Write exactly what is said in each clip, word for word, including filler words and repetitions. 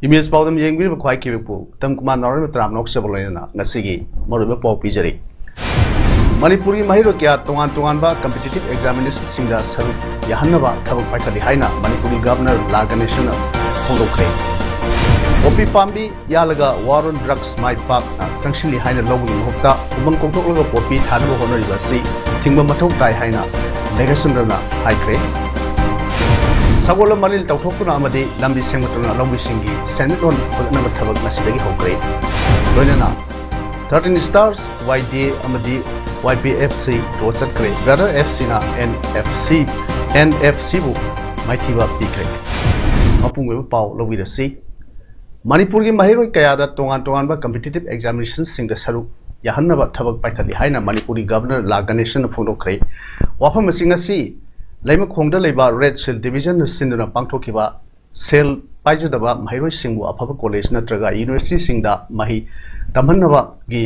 Image ꯄꯥꯎꯗꯝ ꯌꯦꯡꯕꯤꯔꯤꯕ ꯈ꯭ꯋꯥꯏ ꯀꯤꯕꯤꯄꯨ ꯇꯝ ꯀꯨꯃꯥꯔ ꯅꯥꯎꯔꯦꯝꯕ ꯇꯔꯥꯝꯅ ꯅꯣꯛꯆꯕ ꯂꯣꯏꯅꯅ ꯉꯁꯤꯒꯤ ꯃꯔꯨꯑꯣꯏꯕ ꯄꯥꯎ ꯄꯤꯖꯔꯤ꯫ ꯃꯅꯤꯄꯨꯔꯒꯤ ꯃꯍꯩꯔꯣꯏ ꯀꯌꯥ ꯇꯣꯉꯥꯟ ꯇꯣꯉꯥꯟꯕ competitive examinationꯁꯤꯡꯗ ꯁꯔꯨꯛ ꯌꯥꯍꯟꯅꯕ ꯊꯕꯛ ꯄꯥꯏꯈꯠꯂꯤ ꯍꯥꯏꯅ ꯃꯅꯤꯄꯨꯔꯒꯤ Governor ꯂꯥ ꯒꯅꯦꯁꯟꯅ ꯐꯣꯡꯗꯣꯛꯈ꯭ꯔꯦ꯫ ꯄꯣꯄꯤ ꯄꯥꯝꯕꯤ ꯌꯥꯜꯂꯒ war on drugs ꯃꯥꯏ ꯄꯥꯛꯅ ꯆꯪꯁꯤꯜꯂꯤ ꯍꯥꯏꯅ ꯂꯧꯕꯒꯤ ꯃꯍꯨꯠꯇ ꯎꯃꯪ ꯀꯣꯛꯊꯣꯛꯂꯒ ꯄꯣꯄꯤ ꯊꯥꯅꯕ ꯍꯣꯠꯅꯔꯤꯕ ꯑꯁꯤ ꯊꯤꯡꯕ ꯃꯊꯧ ꯇꯥꯏ ꯍꯥꯏꯅ ꯃꯦꯘꯆꯟꯗ꯭ꯔꯅ ꯍꯥꯏꯈ꯭ꯔꯦ꯫ ꯁꯒꯣꯜ ꯑꯃ ꯃꯔꯤꯜ ꯇꯧꯊꯣꯛꯇꯨꯅ ꯑꯃꯗꯤ ꯂꯝꯕꯤ ꯁꯦꯝꯒꯠꯇꯨꯅ ꯂꯧꯃꯤꯁꯤꯡꯒꯤ ꯁꯦꯟꯃꯤꯠꯂꯣꯟ ꯐꯒꯠꯅꯕ ꯊꯕꯛ ꯉꯁꯤꯗꯒꯤ ꯍꯧꯈ꯭ꯔꯦ꯫ ꯂꯣꯏꯅꯅ Thirteen Stars, Y D A ꯑꯃꯗꯤ Y P F C draw ꯆꯠꯈ꯭ꯔꯦ꯫ Brother F Cꯅ N F C, N F Cꯕꯨ ꯃꯥꯏꯊꯤꯕ ꯄꯤꯈ꯭ꯔꯦ꯫ ꯃꯄꯨꯡ ꯑꯣꯏꯕ ꯄꯥꯎ ꯂꯧꯕꯤꯔꯁꯤ꯫ ꯃꯅꯤꯄꯨꯔꯒꯤ ꯃꯍꯩꯔꯣꯏ ꯀꯌꯥꯗ ꯇꯣꯉꯥꯟ ꯇꯣꯉꯥꯟꯕ competitive examinationꯁꯤꯡꯗ ꯁꯔꯨꯛ ꯌꯥꯍꯟꯅꯕ ꯊꯕꯛ ꯄꯥꯏꯈꯠꯂꯤ ꯍꯥꯏꯅ ꯃꯅꯤꯄꯨꯔꯒꯤ Governor ꯂꯥ ꯒꯅꯦꯁꯟꯅ ꯐꯣꯡꯗꯣꯛꯈ꯭ꯔꯦ꯫ ꯋꯥꯐꯝ ꯑꯁꯤ ꯉꯁꯤ ꯂꯩꯃꯈꯣꯡꯗ ꯂꯩꯕ Red Shield Divisionꯅ ꯁꯤꯟꯗꯨꯅ ꯄꯥꯡꯊꯣꯛꯈꯤꯕ ꯁꯦꯜ ꯄꯥꯏꯖꯗꯕ ꯃꯍꯩꯔꯣꯏꯁꯤꯡꯕꯨ ꯑꯐꯕ college ꯅꯠꯇ꯭ꯔꯒ universityꯁꯤꯡꯗ ꯃꯍꯩ ꯇꯝꯍꯟꯅꯕꯒꯤ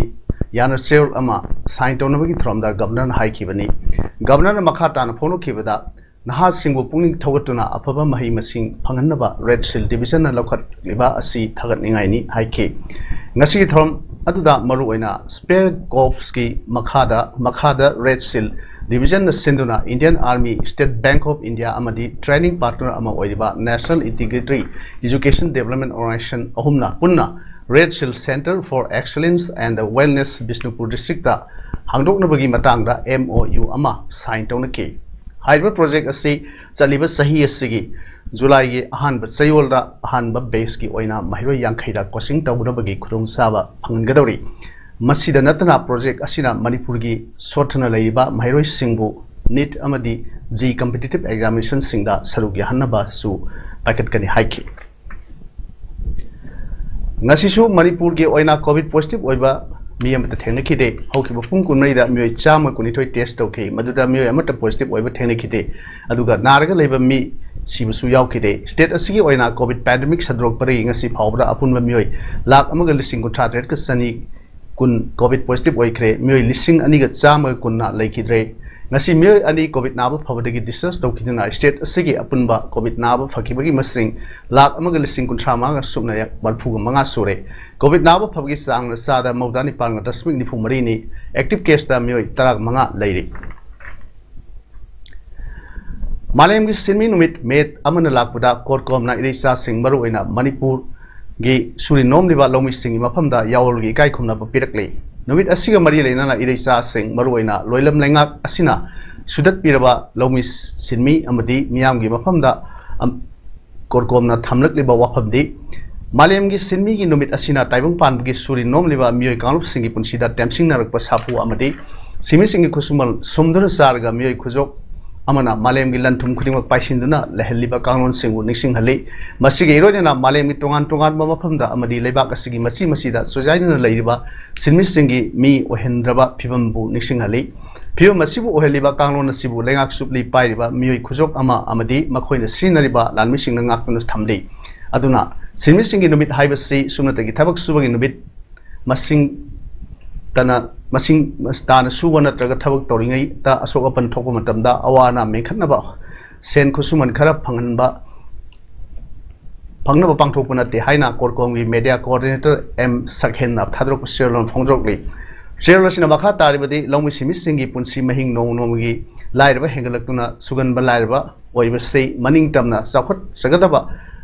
ꯌꯥꯅ ꯆꯦꯔꯣꯜ ꯑꯃ sign ꯇꯧꯅꯕꯒꯤ ꯊꯧꯔꯝꯗ Governorꯅ ꯍꯥꯏꯈꯤꯕꯅꯤ꯫ Governorꯅ ꯃꯈꯥ ꯇꯥꯅ ꯐꯣꯡꯗꯣꯛꯈꯤꯕꯗ, ꯅꯍꯥꯁꯤꯡꯕꯨ ꯄꯨꯛꯅꯤꯡ ꯊꯧꯒꯠꯇꯨꯅ ꯑꯐꯕ ꯃꯍꯩ ꯃꯁꯤꯡ ꯐꯪꯍꯟꯅꯕ Red Shield Divisionꯅ ꯂꯧꯈꯠꯂꯤꯕ ꯑꯁꯤ ꯊꯥꯒꯠꯅꯤꯡꯉꯥꯏꯅꯤ ꯍꯥꯏꯈꯤ꯫ ꯉꯁꯤꯒꯤ ꯊꯧꯔꯝ ꯑꯗꯨꯗ ꯃꯔꯨꯑꯣꯏꯅ Spare Corpsꯀꯤ ꯃꯈꯥꯗ, ꯃꯈꯥꯗ Red Shield Divisionꯅ ꯁꯤꯟꯗꯨꯅ Indian Army, State Bank of India ꯑꯃꯗꯤ training partner ꯑꯃ ꯑꯣꯏꯔꯤꯕ National Integrated Education Development Organization ꯑꯍꯨꯝꯅ ꯄꯨꯟꯅ Red Shield Center for Excellence and Wellness Bishnupur districtꯇ ꯍꯥꯡꯗꯣꯛꯅꯕꯒꯤ ꯃꯇꯥꯡꯗ M O U ꯑꯃ sign ꯇꯧꯅꯈꯤ꯫ ꯍꯥꯏꯔꯤꯕ project ꯑꯁꯤ ꯆꯠꯂꯤꯕ ꯆꯍꯤ ꯑꯁꯤꯒꯤ Julyꯒꯤ ꯑꯍꯥꯟꯕ ꯆꯌꯣꯜꯗ ꯑꯍꯥꯟꯕ batchꯀꯤ ꯑꯣꯏꯅ ꯃꯍꯩꯔꯣꯏ ꯌꯥꯡꯈꯩꯗ coaching ꯇꯧꯅꯕꯒꯤ ꯈꯨꯗꯣꯡꯆꯥꯕ ꯐꯪꯍꯟꯒꯗꯧꯔꯤ꯫ ꯃꯁꯤꯗ ꯅꯠꯇꯅ project ꯑꯁꯤꯅ ꯃꯅꯤꯄꯨꯔꯒꯤ ꯁꯣꯠꯊꯅ ꯂꯩꯔꯤꯕ ꯃꯍꯩꯔꯣꯏꯁꯤꯡꯕꯨ NEET ꯑꯃꯗꯤ JEE competitive examinationꯁꯤꯡꯗ ꯁꯔꯨꯛ ꯌꯥꯍꯟꯅꯕꯁꯨ ꯄꯥꯏꯈꯠꯀꯅꯤ ꯍꯥꯏꯈꯤ꯫ ꯉꯁꯤꯁꯨ ꯃꯅꯤꯄꯨꯔꯒꯤ ꯑꯣꯏꯅ COVID positive ꯑꯣꯏꯕ ꯃꯤ ꯑꯃꯠꯇ ꯊꯦꯡꯅꯈꯤꯗꯦ꯫ ꯍꯧꯈꯤꯕ ꯄꯨꯡ ꯀꯨꯟꯃꯔꯤꯗ ꯃꯤꯑꯣꯏ ꯆꯥꯝꯃ ꯀꯨꯟꯅꯤꯊꯣꯏ test ꯇꯧꯈꯤ, ꯃꯗꯨꯗ ꯃꯤꯑꯣꯏ ꯑꯃꯠꯇ positive ꯑꯣꯏꯕ ꯊꯦꯡꯅꯈꯤꯗꯦ꯫ ꯑꯗꯨꯒ ꯅꯥꯔꯒ ꯂꯩꯕ ꯃꯤ ꯁꯤꯕꯁꯨ ꯌꯥꯎꯈꯤꯗꯦ꯫ State ꯑꯁꯤꯒꯤ ꯑꯣꯏꯅ COVID pandemic ꯁꯟꯗꯣꯔꯛꯄꯗꯒꯤ ꯉꯁꯤ ꯐꯥꯎꯕꯗ ꯑꯄꯨꯟꯕ ꯃꯤꯑꯣꯏ ꯂꯥꯈ ꯑꯃꯒ ꯂꯤꯁꯤꯡ ꯀꯨꯟꯊ꯭ꯔꯥ ꯇꯔꯦꯠꯀ ꯆꯅꯤ ꯀꯨꯟ COVID positive ꯑꯣꯏꯈ꯭ꯔꯦ꯫ ꯃꯤꯑꯣꯏ ꯂꯤꯁꯤꯡ ꯑꯅꯤꯒ ꯆꯥꯝꯃꯒ ꯀꯨꯟꯅ ꯂꯩꯈꯤꯗ꯭ꯔꯦ꯫ ꯉꯁꯤ ꯃꯤꯑꯣꯏ ꯑꯅꯤ COVID ꯅꯥꯕ ꯐꯕꯗꯒꯤ discharge ꯇꯧꯈꯤꯗꯨꯅ state ꯑꯁꯤꯒꯤ ꯑꯄꯨꯟꯕ COVID ꯅꯥꯕ ꯐꯈꯤꯕꯒꯤ ꯃꯁꯤꯡ ꯂꯥꯈ ꯑꯃꯒ ꯂꯤꯁꯤꯡ ꯀꯨꯟꯊ꯭ꯔꯥ ꯃꯉꯥꯒ ꯁꯨꯞꯅ ꯃꯔꯤꯐꯨꯒ ꯃꯉꯥ ꯁꯨꯔꯦ꯫ COVID ꯅꯥꯕ ꯐꯕꯒꯤ ꯆꯥꯡꯅ ꯆꯥꯗ ꯃꯧꯗ꯭ꯔꯥ ꯅꯤꯄꯥꯟꯒ ꯗꯁꯃꯤꯛ ꯅꯤꯐꯨ ꯃꯔꯤꯅꯤ꯫ Active caseꯇ ꯃꯤꯑꯣꯏ ꯇꯔꯥꯃꯉꯥ ꯂꯩꯔꯤ꯫ ꯃꯥꯂꯦꯝꯒꯤ ꯁꯤꯟꯃꯤ ꯅꯨꯃꯤꯠ May ꯑꯃꯅ ꯂꯥꯛꯄꯗ ꯀꯣꯔꯀꯣꯝꯅ ꯏꯔꯩꯆꯥꯁꯤꯡ, ꯃꯔꯨꯑꯣꯏꯅ ꯃꯅꯤꯄꯨꯔꯒꯤ ꯁꯨꯔꯤ ꯅꯣꯝꯂꯤꯕ ꯂꯧꯃꯤꯁꯤꯡꯒꯤ ꯃꯐꯝꯗ ꯌꯥꯑꯣꯜꯒꯤ ꯏꯀꯥꯏ ꯈꯨꯝꯅꯕ ꯄꯤꯔꯛꯂꯤ꯫ ꯅꯨꯃꯤꯠ ꯑꯁꯤꯒ ꯃꯔꯤ ꯂꯩꯅꯅ ꯏꯔꯩꯆꯥꯁꯤꯡ, ꯃꯔꯨꯑꯣꯏꯅ ꯂꯣꯏꯂꯝ ꯂꯩꯉꯥꯛ ꯑꯁꯤꯅ ꯁꯨꯗꯠꯄꯤꯔꯕ ꯂꯧꯃꯤ ꯁꯤꯟꯃꯤ ꯑꯃꯗꯤ ꯃꯤꯌꯥꯝꯒꯤ ꯃꯐꯝꯗ ꯑꯝ-, ꯀꯣꯔꯀꯣꯝꯅ ꯊꯝꯂꯛꯂꯤꯕ ꯋꯥꯐꯝꯗꯤ, ꯃꯥꯂꯦꯝꯒꯤ ꯁꯤꯟꯃꯤꯒꯤ ꯅꯨꯃꯤꯠ ꯑꯁꯤꯅ ꯇꯥꯏꯕꯪ ꯄꯥꯟꯕꯒꯤ ꯁꯨꯔꯤ ꯅꯣꯝꯂꯤꯕ ꯃꯤꯑꯣꯏ ꯀꯥꯡꯂꯨꯞꯁꯤꯡꯒꯤ ꯄꯨꯟꯁꯤꯗ ꯇꯦꯝꯁꯤꯡꯅꯔꯛꯄ ꯁꯥꯐꯨ ꯑꯃꯗꯤ ꯁꯤꯟꯃꯤꯁꯤꯡꯒꯤ ꯈꯨꯠꯁꯨꯃꯟ ꯁꯨꯝꯗꯨꯅ ꯆꯥꯔꯒ ꯃꯤꯑꯣꯏ ꯈꯨꯖꯣꯛ ꯑꯃꯅ ꯃꯥꯂꯦꯝꯒꯤ ꯂꯟ ꯊꯨꯝ ꯈꯨꯗꯤꯡꯃꯛ ꯄꯥꯏꯁꯤꯟꯗꯨꯅ ꯂꯩꯍꯜꯂꯤꯕ ꯀꯥꯡꯂꯣꯟꯁꯤꯡꯕꯨ ꯅꯤꯡꯁꯤꯡꯍꯜꯂꯤ꯫ ꯃꯁꯤꯒ ꯏꯔꯣꯏꯅꯅ ꯃꯥꯂꯦꯝꯒꯤ ꯇꯣꯉꯥꯟ ꯇꯣꯉꯥꯟꯕ ꯃꯐꯝꯗ ꯑꯃꯗꯤ ꯂꯩꯕꯥꯛ ꯑꯁꯤꯒꯤ ꯃꯆꯤ ꯃꯆꯤꯗ ꯆꯣꯏꯖꯥꯏꯗꯨꯅ ꯂꯩꯔꯤꯕ ꯁꯤꯟꯃꯤꯁꯤꯡꯒꯤ ꯃꯤ ꯑꯣꯏꯍꯟꯗ꯭ꯔꯕ ꯐꯤꯕꯝꯕꯨ ꯅꯤꯡꯁꯤꯡꯍꯜꯂꯤ꯫ ꯐꯤꯕꯝ ꯑꯁꯤꯕꯨ ꯑꯣꯏꯍꯜꯂꯤꯕ ꯀꯥꯡꯂꯣꯟ ꯑꯁꯤꯕꯨ ꯂꯩꯉꯥꯛ ꯆꯨꯞꯂꯤ ꯄꯥꯏꯔꯤꯕ ꯃꯤꯑꯣꯏ ꯈꯨꯖꯣꯛ ꯑꯃ ꯑꯃꯗꯤ ꯃꯈꯣꯏꯅ ꯁꯤꯖꯤꯟꯅꯔꯤꯕ ꯂꯥꯟꯃꯤꯁꯤꯡꯅ ꯉꯥꯛꯇꯨꯅ ꯊꯝꯂꯤ꯫ ꯑꯗꯨꯅ ꯁꯤꯟꯃꯤꯁꯤꯡꯒꯤ ꯅꯨꯃꯤꯠ ꯍꯥꯏꯕꯁꯤ ꯁꯨꯞꯅꯇꯒꯤ ꯊꯕꯛ ꯁꯨꯕꯒꯤ ꯅꯨꯃꯤꯠ ꯃꯁꯤꯡ ꯇꯅ, ꯃꯁꯤꯡ ꯇꯥꯅ ꯁꯨꯕ ꯅꯠꯇ꯭ꯔꯒ ꯊꯕꯛ ꯇꯧꯔꯤꯉꯩꯗ ꯑꯁꯣꯛ ꯑꯄꯟ ꯊꯣꯛꯄ ꯃꯇꯝꯗ ꯑꯋꯥ ꯑꯅꯥ ꯃꯦꯟꯈꯠꯅꯕ ꯁꯦꯟ ꯈꯨꯠꯁꯨꯃꯟ ꯈꯔ ꯐꯪꯍꯟꯕ, ꯐꯪꯅꯕ ꯄꯥꯡꯊꯣꯛꯄ ꯅꯠꯇꯦ ꯍꯥꯏꯅ ꯀꯣꯔꯀꯣꯝꯒꯤ media coordinator ꯑꯦꯝ ꯁꯛꯍꯦꯟꯅ ꯊꯥꯗꯣꯔꯛꯄ ꯆꯦꯔꯣꯜ ꯑꯃ ꯐꯣꯡꯗꯣꯔꯛꯂꯤ꯫ ꯆꯦꯔꯣꯜ ꯑꯁꯤꯅ ꯃꯈꯥ ꯇꯥꯔꯤꯕꯗꯤ ꯂꯧꯃꯤ ꯁꯤꯟꯃꯤꯁꯤꯡꯒꯤ ꯄꯨꯟꯁꯤ ꯃꯍꯤꯡ ꯅꯣꯡꯃ ꯅꯣꯡꯃꯒꯤ ꯂꯥꯏꯔꯕ ꯍꯦꯟꯒꯠꯂꯛꯇꯨꯅ ꯁꯨꯒꯟꯕ ꯂꯥꯏꯔꯕ ꯑꯣꯏꯕꯁꯤ ꯃꯅꯤꯡ ꯇꯝꯅ ꯆꯥꯎꯈꯠꯆꯒꯗꯕ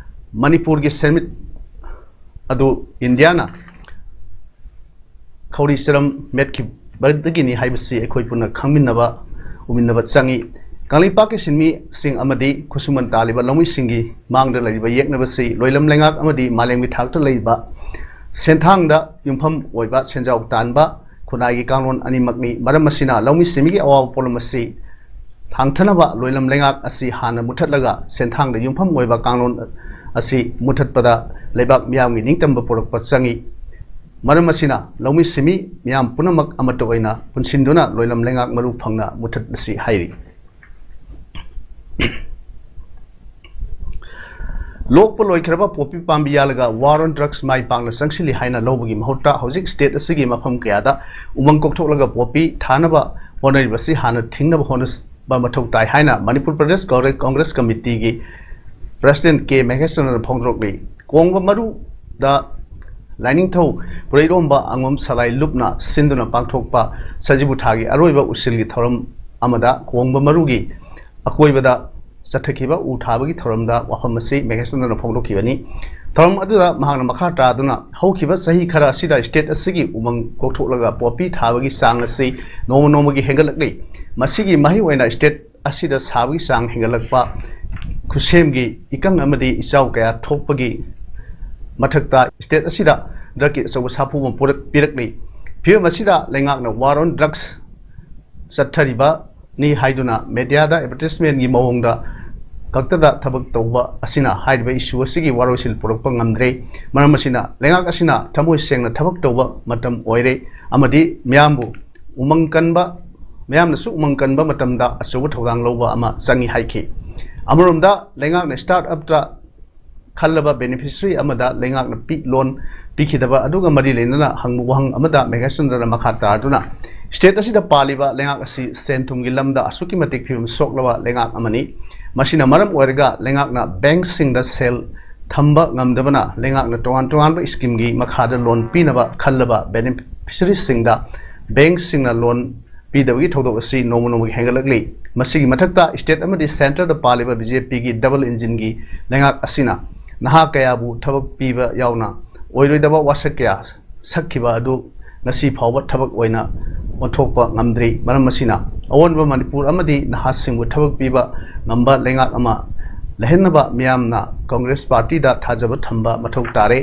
ꯃꯅꯤꯄꯨꯔꯒꯤ ꯁꯦꯟꯃꯤꯠ ꯑꯗꯨ ꯏꯟꯗꯤꯌꯥꯅ ꯈꯧꯔꯤ ꯆꯔꯝ ꯃꯦꯠꯈꯤꯕꯗꯒꯤꯅꯤ ꯍꯥꯏꯕꯁꯤ ꯑꯩꯈꯣꯏ ꯄꯨꯟꯅ ꯈꯪꯃꯤꯟꯅꯕ, ꯎꯃꯤꯟꯅꯕ ꯆꯪꯏ꯫ ꯀꯪꯂꯩꯄꯥꯛꯀꯤ ꯁꯤꯟꯃꯤꯁꯤꯡ ꯑꯃꯗꯤ ꯈꯨꯠꯁꯨꯃꯟ ꯇꯥꯜꯂꯤꯕ ꯂꯧꯃꯤꯁꯤꯡꯒꯤ ꯃꯥꯡꯗ ꯂꯩꯔꯤꯕ ꯌꯦꯛꯅꯕꯁꯤ ꯂꯣꯏꯂꯝ ꯂꯩꯉꯥꯛ ꯑꯃꯗꯤ ꯃꯥꯂꯦꯝꯒꯤ ꯊꯥꯛꯇ ꯂꯩꯔꯤꯕ ꯁꯦꯟꯊꯥꯡꯗ ꯌꯨꯝꯐꯝ ꯑꯣꯏꯕ ꯁꯦꯟꯖꯥꯎ ꯇꯥꯟꯕ ꯈꯨꯟꯅꯥꯏꯒꯤ ꯀꯥꯡꯂꯣꯟ ꯑꯅꯤꯃꯛꯅꯤ꯫ ꯃꯔꯝ ꯑꯁꯤꯅ ꯂꯧꯃꯤ ꯁꯤꯟꯃꯤꯒꯤ ꯑꯋꯥꯕ ꯄꯣꯠꯂꯨꯝ ꯑꯁꯤ ꯊꯥꯡꯊꯅꯕ ꯂꯣꯏꯂꯝ ꯂꯩꯉꯥꯛ ꯑꯁꯤ ꯍꯥꯟꯅ ꯃꯨꯊꯠꯂꯒ ꯁꯦꯟꯊꯥꯡꯗ ꯌꯨꯝꯐꯝ ꯑꯣꯏꯕ ꯀꯥꯡꯂꯣꯟ ꯑꯁꯤ ꯃꯨꯊꯠꯄꯗ ꯂꯩꯕꯥꯛ ꯃꯤꯌꯥꯝꯒꯤ ꯅꯤꯡꯇꯝꯕ ꯄꯨꯔꯛꯄ ꯆꯪꯏ꯫ ꯃꯔꯝ ꯑꯁꯤꯅ ꯂꯧꯃꯤ ꯁꯤꯟꯃꯤ ꯃꯤꯌꯥꯝ ꯄꯨꯝꯅꯃꯛ ꯑꯃꯠꯇ ꯑꯣꯏꯅ ꯄꯨꯟꯁꯤꯟꯗꯨꯅ ꯂꯣꯏꯂꯝ ꯂꯩꯉꯥꯛ ꯃꯔꯨ ꯐꯪꯅ ꯃꯨꯊꯠꯂꯁꯤ ꯍꯥꯏꯔꯤ꯫ ꯂꯣꯛꯄ ꯂꯣꯏꯈ꯭ꯔꯕ ꯄꯣꯄꯤ ꯄꯥꯝꯕꯤ ꯌꯥꯜꯂꯒ war on drugs ꯃꯥꯏ ꯄꯥꯛꯅ ꯆꯪꯁꯤꯜꯂꯤ ꯍꯥꯏꯅ ꯂꯧꯕꯒꯤ ꯃꯍꯨꯠꯇ ꯍꯧꯖꯤꯛ state ꯑꯁꯤꯒꯤ ꯃꯐꯝ ꯀꯌꯥꯗ ꯎꯃꯪ ꯀꯣꯛꯊꯣꯛꯂꯒ ꯄꯣꯄꯤ ꯊꯥꯅꯕ ꯍꯣꯠꯅꯔꯤꯕꯁꯤ ꯍꯥꯟꯅ ꯊꯤꯡꯅꯕ ꯍꯣꯠꯅꯕ ꯃꯊꯧ ꯇꯥꯏ ꯍꯥꯏꯅ ꯃꯅꯤꯄꯨꯔ ꯄ꯭ꯔꯗꯦꯁ ꯀꯣꯡꯒ꯭ꯔꯦꯁ ꯀꯃꯤꯇꯤꯒꯤ president ꯀꯦ ꯃꯍꯦꯁꯆꯟꯗ꯭ꯔꯅ ꯐꯣꯡꯗꯣꯔꯛꯂꯤ꯫ ꯀꯣꯡꯕ ꯃꯔꯨꯗ ꯂꯥꯏꯅꯤꯡꯊꯧ ꯄꯨꯔꯩꯔꯣꯝꯕ ꯑꯉꯣꯝ ꯁꯂꯥꯏ ꯂꯨꯞꯅ ꯁꯤꯟꯗꯨꯅ ꯄꯥꯡꯊꯣꯛꯄ ꯁꯖꯤꯕꯨ ꯊꯥꯒꯤ ꯑꯔꯣꯏꯕ ꯎꯁꯤꯜꯒꯤ ꯊꯧꯔꯝ ꯑꯃꯗ ꯀꯣꯡꯕ ꯃꯔꯨꯒꯤ ꯑꯀꯣꯏꯕꯗ ꯆꯠꯊꯈꯤꯕ ꯎ ꯊꯥꯕꯒꯤ ꯊꯧꯔꯝꯗ ꯋꯥꯐꯝ ꯑꯁꯤ ꯃꯍꯦꯁꯆꯟꯗ꯭ꯔꯅ ꯐꯣꯡꯗꯣꯛꯈꯤꯕꯅꯤ꯫ ꯊꯧꯔꯝ ꯑꯗꯨꯗ ꯃꯍꯥꯛꯅ ꯃꯈꯥ ꯇꯥꯗꯨꯅ ꯍꯧꯈꯤꯕ ꯆꯍꯤ ꯈꯔ ꯑꯁꯤꯗ state ꯑꯁꯤꯒꯤ ꯎꯃꯪ ꯀꯣꯛꯊꯣꯛꯂꯒ ꯄꯣꯄꯤ ꯊꯥꯕꯒꯤ ꯆꯥꯡ ꯑꯁꯤ ꯅꯣꯡꯃ ꯅꯣꯡꯃꯒꯤ ꯍꯦꯟꯒꯠꯂꯛꯂꯤ꯫ ꯃꯁꯤꯒꯤ ꯃꯍꯩ ꯑꯣꯏꯅ state ꯑꯁꯤꯗ ꯁꯥꯕꯒꯤ ꯆꯥꯡ ꯍꯦꯟꯒꯠꯂꯛꯄ, ꯈꯨꯠꯁꯦꯝꯒꯤ ꯏꯀꯪ ꯑꯃꯗꯤ ꯏꯆꯥꯎ ꯀꯌꯥ ꯊꯣꯛꯄꯒꯤ ꯃꯊꯛꯇ state ꯑꯁꯤꯗ drugꯀꯤ ꯑꯆꯧꯕ ꯁꯥꯐꯨ ꯑꯃ ꯄꯨꯔꯛ-, ꯄꯤꯔꯛꯂꯤ꯫ ꯐꯤꯕꯝ ꯑꯁꯤꯗ ꯂꯩꯉꯥꯛꯅ war on drugs ꯆꯠꯊꯔꯤꯕꯅꯤ ꯍꯥꯏꯗꯨꯅ mediaꯗ advertisementꯀꯤ ꯃꯑꯣꯡꯗ ꯈꯛꯇꯗ ꯊꯕꯛ ꯇꯧꯕ ꯑꯁꯤꯅ ꯍꯥꯏꯔꯤꯕ issue ꯑꯁꯤꯒꯤ ꯋꯥꯔꯣꯏꯁꯤꯟ ꯄꯨꯔꯛꯄ ꯉꯝꯗ꯭ꯔꯦ꯫ ꯃꯔꯝ ꯑꯁꯤꯅ ꯂꯩꯉꯥꯛ ꯑꯁꯤꯅ ꯊꯃꯣꯏ ꯁꯦꯡꯅ ꯊꯕꯛ ꯇꯧꯕ ꯃꯇꯝ ꯑꯣꯏꯔꯦ ꯑꯃꯗꯤ ꯃꯤꯌꯥꯝꯕꯨ ꯎꯃꯪ ꯀꯟꯕ, ꯃꯤꯌꯥꯝꯅꯁꯨ ꯎꯃꯪ ꯀꯟꯕ ꯃꯇꯝꯗ ꯑꯆꯧꯕ ꯊꯧꯗꯥꯡ ꯂꯧꯕ ꯑꯃ ꯆꯪꯏ ꯍꯥꯏꯈꯤ꯫ ꯑꯃꯔꯣꯝꯗ ꯂꯩꯉꯥꯛꯅ start upꯇ ꯈꯜꯂꯕ beneficiary ꯑꯃꯗ ꯂꯩꯉꯥꯛꯅ ꯄꯤ-, loan ꯄꯤꯈꯤꯗꯕ ꯑꯗꯨꯒ ꯃꯔꯤ ꯂꯩꯅꯅ ꯍꯪꯕ ꯋꯥꯍꯪ ꯑꯃꯗ ꯃꯍꯦꯁꯆꯟꯗ꯭ꯔꯅ ꯃꯈꯥ ꯇꯥꯗꯨꯅ, state ꯑꯁꯤꯗ ꯄꯥꯜꯂꯤꯕ ꯂꯩꯉꯥꯛ ꯑꯁꯤ ꯁꯦꯟ ꯊꯨꯝꯒꯤ ꯂꯝꯗ ꯑꯁꯨꯛꯀꯤ ꯃꯇꯤꯛ ꯐꯤꯕꯝ ꯁꯣꯛꯂꯕ ꯂꯩꯉꯥꯛ ꯑꯃꯅꯤ꯫ ꯃꯁꯤꯅ ꯃꯔꯝ ꯑꯣꯏꯔꯒ ꯂꯩꯉꯥꯛꯅ bankꯁꯤꯡꯗ ꯁꯦꯜ ꯊꯝꯕ ꯉꯝꯗꯕꯅ ꯂꯩꯉꯥꯛꯅ ꯇꯣꯉꯥꯟ ꯇꯣꯉꯥꯟꯕ schemeꯒꯤ ꯃꯈꯥꯗ loan ꯄꯤꯅꯕ ꯈꯜꯂꯕ beneficiaryꯁꯤꯡꯗ bankꯁꯤꯡꯅ loan ꯄꯤꯗꯕꯒꯤ ꯊꯧꯗꯣꯛ ꯑꯁꯤ ꯅꯣꯡꯃ ꯅꯣꯡꯃꯒꯤ ꯍꯦꯟꯒꯠꯂꯛꯂꯤ꯫ ꯃꯁꯤꯒꯤ ꯃꯊꯛꯇ state ꯑꯃꯗꯤ centreꯗ ꯄꯥꯜꯂꯤꯕ BJPꯒꯤ double engineꯒꯤ ꯂꯩꯉꯥꯛ ꯑꯁꯤꯅ ꯅꯍꯥ ꯀꯌꯥꯕꯨ ꯊꯕꯛ ꯄꯤꯕ ꯌꯥꯎꯅ ꯑꯣꯏꯔꯣꯏꯗꯕ ꯋꯥꯁꯛ ꯀꯌꯥ ꯁꯛꯈꯤꯕ ꯑꯗꯨ ꯉꯁꯤ ꯐꯥꯎꯕ ꯊꯕꯛ ꯑꯣꯏꯅ ꯑꯣꯟꯊꯣꯛꯄ ꯉꯝꯗ꯭ꯔꯤ꯫ ꯃꯔꯝ ꯑꯁꯤꯅ ꯑꯑꯣꯟꯕ ꯃꯅꯤꯄꯨꯔ ꯑꯃꯗꯤ ꯅꯍꯥꯁꯤꯡꯕꯨ ꯊꯕꯛ ꯄꯤꯕ ꯉꯝꯕ ꯂꯩꯉꯥꯛ ꯑꯃ ꯂꯩꯍꯟꯅꯕ ꯃꯤꯌꯥꯝꯅ ꯀꯪꯒ꯭ꯔꯦꯁ ꯄꯥꯔꯇꯤꯗ ꯊꯥꯖꯕ ꯊꯝꯕ ꯃꯊꯧ ꯇꯥꯔꯦ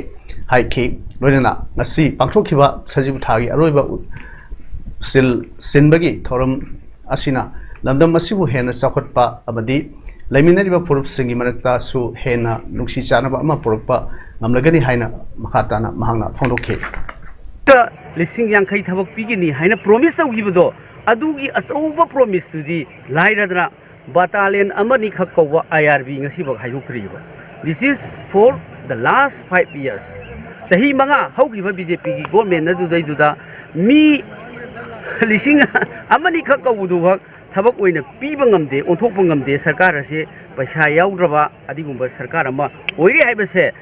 ꯍꯥꯏꯈꯤ꯫ ꯂꯣꯏꯅꯅ ꯉꯁꯤ ꯄꯥꯡꯊꯣꯛꯈꯤꯕ ꯁꯖꯤꯕꯨ ꯊꯥꯒꯤ ꯑꯔꯣꯏꯕ ꯎ-, ꯁꯤꯜ ꯁꯤꯟꯕꯒꯤ ꯊꯧꯔꯝ ꯑꯁꯤꯅ ꯂꯝꯗꯝ ꯑꯁꯤꯕꯨ ꯍꯦꯟꯅ ꯆꯥꯎꯈꯠꯄ ꯑꯃꯗꯤ ꯂꯩꯃꯤꯟꯅꯔꯤꯕ ꯐꯨꯔꯨꯞꯁꯤꯡꯒꯤ ꯃꯔꯛꯇꯁꯨ ꯍꯦꯟꯅ ꯅꯨꯡꯁꯤ ꯆꯥꯟꯅꯕ ꯑꯃ ꯄꯨꯔꯛꯄ ꯉꯝꯂꯒꯅꯤ ꯍꯥꯏꯅ ꯃꯈꯥ ꯇꯥꯅ ꯃꯍꯥꯛꯅ ꯐꯣꯡꯗꯣꯛꯈꯤ꯫ ꯂꯤꯁꯤꯡ ꯌꯥꯡꯈꯩ ꯊꯕꯛ ꯄꯤꯒꯅꯤ ꯍꯥꯏꯅ ꯄ꯭ꯔꯣꯃꯤꯁ ꯇꯧꯈꯤꯕꯗꯣ, ꯑꯗꯨꯒꯤ ꯑꯆꯧꯕ ꯄ꯭ꯔꯣꯃꯤꯁꯇꯨꯗꯤ ꯂꯥꯏꯔꯗꯅ ꯕꯇꯥꯂꯤꯌꯟ ꯑꯃꯅꯤꯈꯛ ꯀꯧꯕ ꯑꯥꯏ ꯑꯥꯔ ꯕꯤ ꯉꯁꯤꯐꯥꯎ ꯍꯥꯏꯗꯣꯛꯇ꯭ꯔꯤꯕ꯫ This is for the last five years. ꯆꯍꯤ ꯃꯉꯥ ꯍꯧꯈꯤꯕ ꯕꯤ ꯖꯦ ꯄꯤꯒꯤ ꯒꯣꯔꯃꯦꯟ ꯑꯗꯨꯗꯩꯗꯨꯗ ꯃꯤ ꯂꯤꯁꯤꯡ ꯑꯃꯅꯤꯈꯛ ꯀꯧꯕꯗꯨꯐꯛ ꯊꯕꯛ ꯑꯣꯏꯅ ꯄꯤꯕ ꯉꯝꯗꯦ, ꯑꯣꯟꯊꯣꯛꯄ ꯉꯝꯗꯦ꯫ ꯁꯔꯀꯥꯔ ꯑꯁꯤ ꯄꯩꯁꯥ ꯌꯥꯎꯗ꯭ꯔꯕ ꯑꯗꯨꯒꯨꯝꯕ ꯁꯔꯀꯥꯔ ꯑꯃ ꯑꯣꯏꯔꯦ ꯍꯥꯏꯕꯁꯦ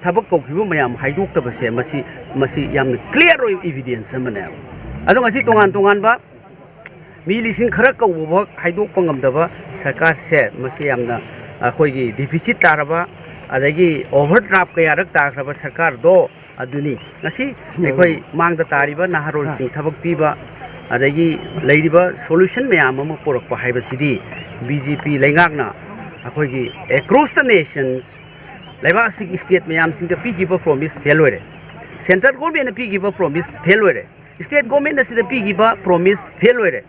ꯊꯕꯛ ꯀꯧꯈꯤꯕ ꯃꯌꯥꯝ ꯍꯥꯏꯗꯣꯛꯇꯕꯁꯦ ꯃꯁꯤ, ꯃꯁꯤ ꯌꯥꯝꯅ ꯀ꯭ꯂꯤꯌꯥꯔ ꯑꯣꯏꯕ ꯏꯚꯤꯗꯦꯟꯁ ꯑꯃꯅꯦꯕ꯫ ꯑꯗꯣ ꯉꯁꯤ ꯇꯣꯉꯥꯟ ꯇꯣꯉꯥꯟꯕ ꯃꯤ ꯂꯤꯁꯤꯡ ꯈꯔ ꯀꯧꯕꯐꯥꯎ ꯍꯥꯏꯗꯣꯛꯄ ꯉꯝꯗꯕ ꯁꯔꯀꯥꯔꯁꯦ, ꯃꯁꯤ ꯌꯥꯝꯅ ꯑꯩꯈꯣꯏꯒꯤ ꯗꯤꯐꯤꯁꯤꯠ ꯇꯥꯔꯕ, ꯑꯗꯒꯤ ꯑꯣꯚꯔ ꯗ꯭ꯔꯥꯐ ꯀꯌꯥꯔꯛ ꯇꯥꯈ꯭ꯔꯕ ꯁꯔꯀꯥꯔꯗꯣ ꯑꯗꯨꯅꯤ꯫ ꯉꯁꯤ ꯑꯩꯈꯣꯏ ꯃꯥꯡꯗ ꯇꯥꯔꯤꯕ ꯅꯍꯥꯔꯣꯜꯁꯤꯡ ꯊꯕꯛ ꯄꯤꯕ, ꯑꯗꯒꯤ ꯂꯩꯔꯤꯕ ꯁꯣꯂꯨꯁꯟ ꯃꯌꯥꯝ ꯑꯃ ꯄꯨꯔꯛꯄ ꯍꯥꯏꯕꯁꯤꯗꯤ ꯕꯤ ꯖꯦ ꯄꯤ ꯂꯩꯉꯥꯛꯅ ꯑꯩꯈꯣꯏꯒꯤ across the nation ꯂꯩꯕꯥꯛ ꯑꯁꯤꯒꯤ ꯁ꯭ꯇꯦꯠ ꯃꯌꯥꯝꯁꯤꯡꯗ ꯄꯤꯈꯤꯕ ꯄ꯭ꯔꯣꯃꯤꯁ ꯐꯦꯜ ꯑꯣꯏꯔꯦ꯫ ꯁꯦꯟꯇ꯭ꯔꯦꯜ ꯒꯣꯔꯃꯦꯟꯅ ꯄꯤꯈꯤꯕ ꯄ꯭ꯔꯣꯃꯤꯁ ꯐꯦꯜ ꯑꯣꯏꯔꯦ꯫ ꯁ꯭ꯇꯦꯠ ꯒꯣꯔꯃꯦꯟ ꯑꯁꯤꯗ ꯄꯤꯈꯤꯕ ꯄ꯭ꯔꯣꯃꯤꯁ ꯐꯦꯜ ꯑꯣꯏꯔꯦ꯫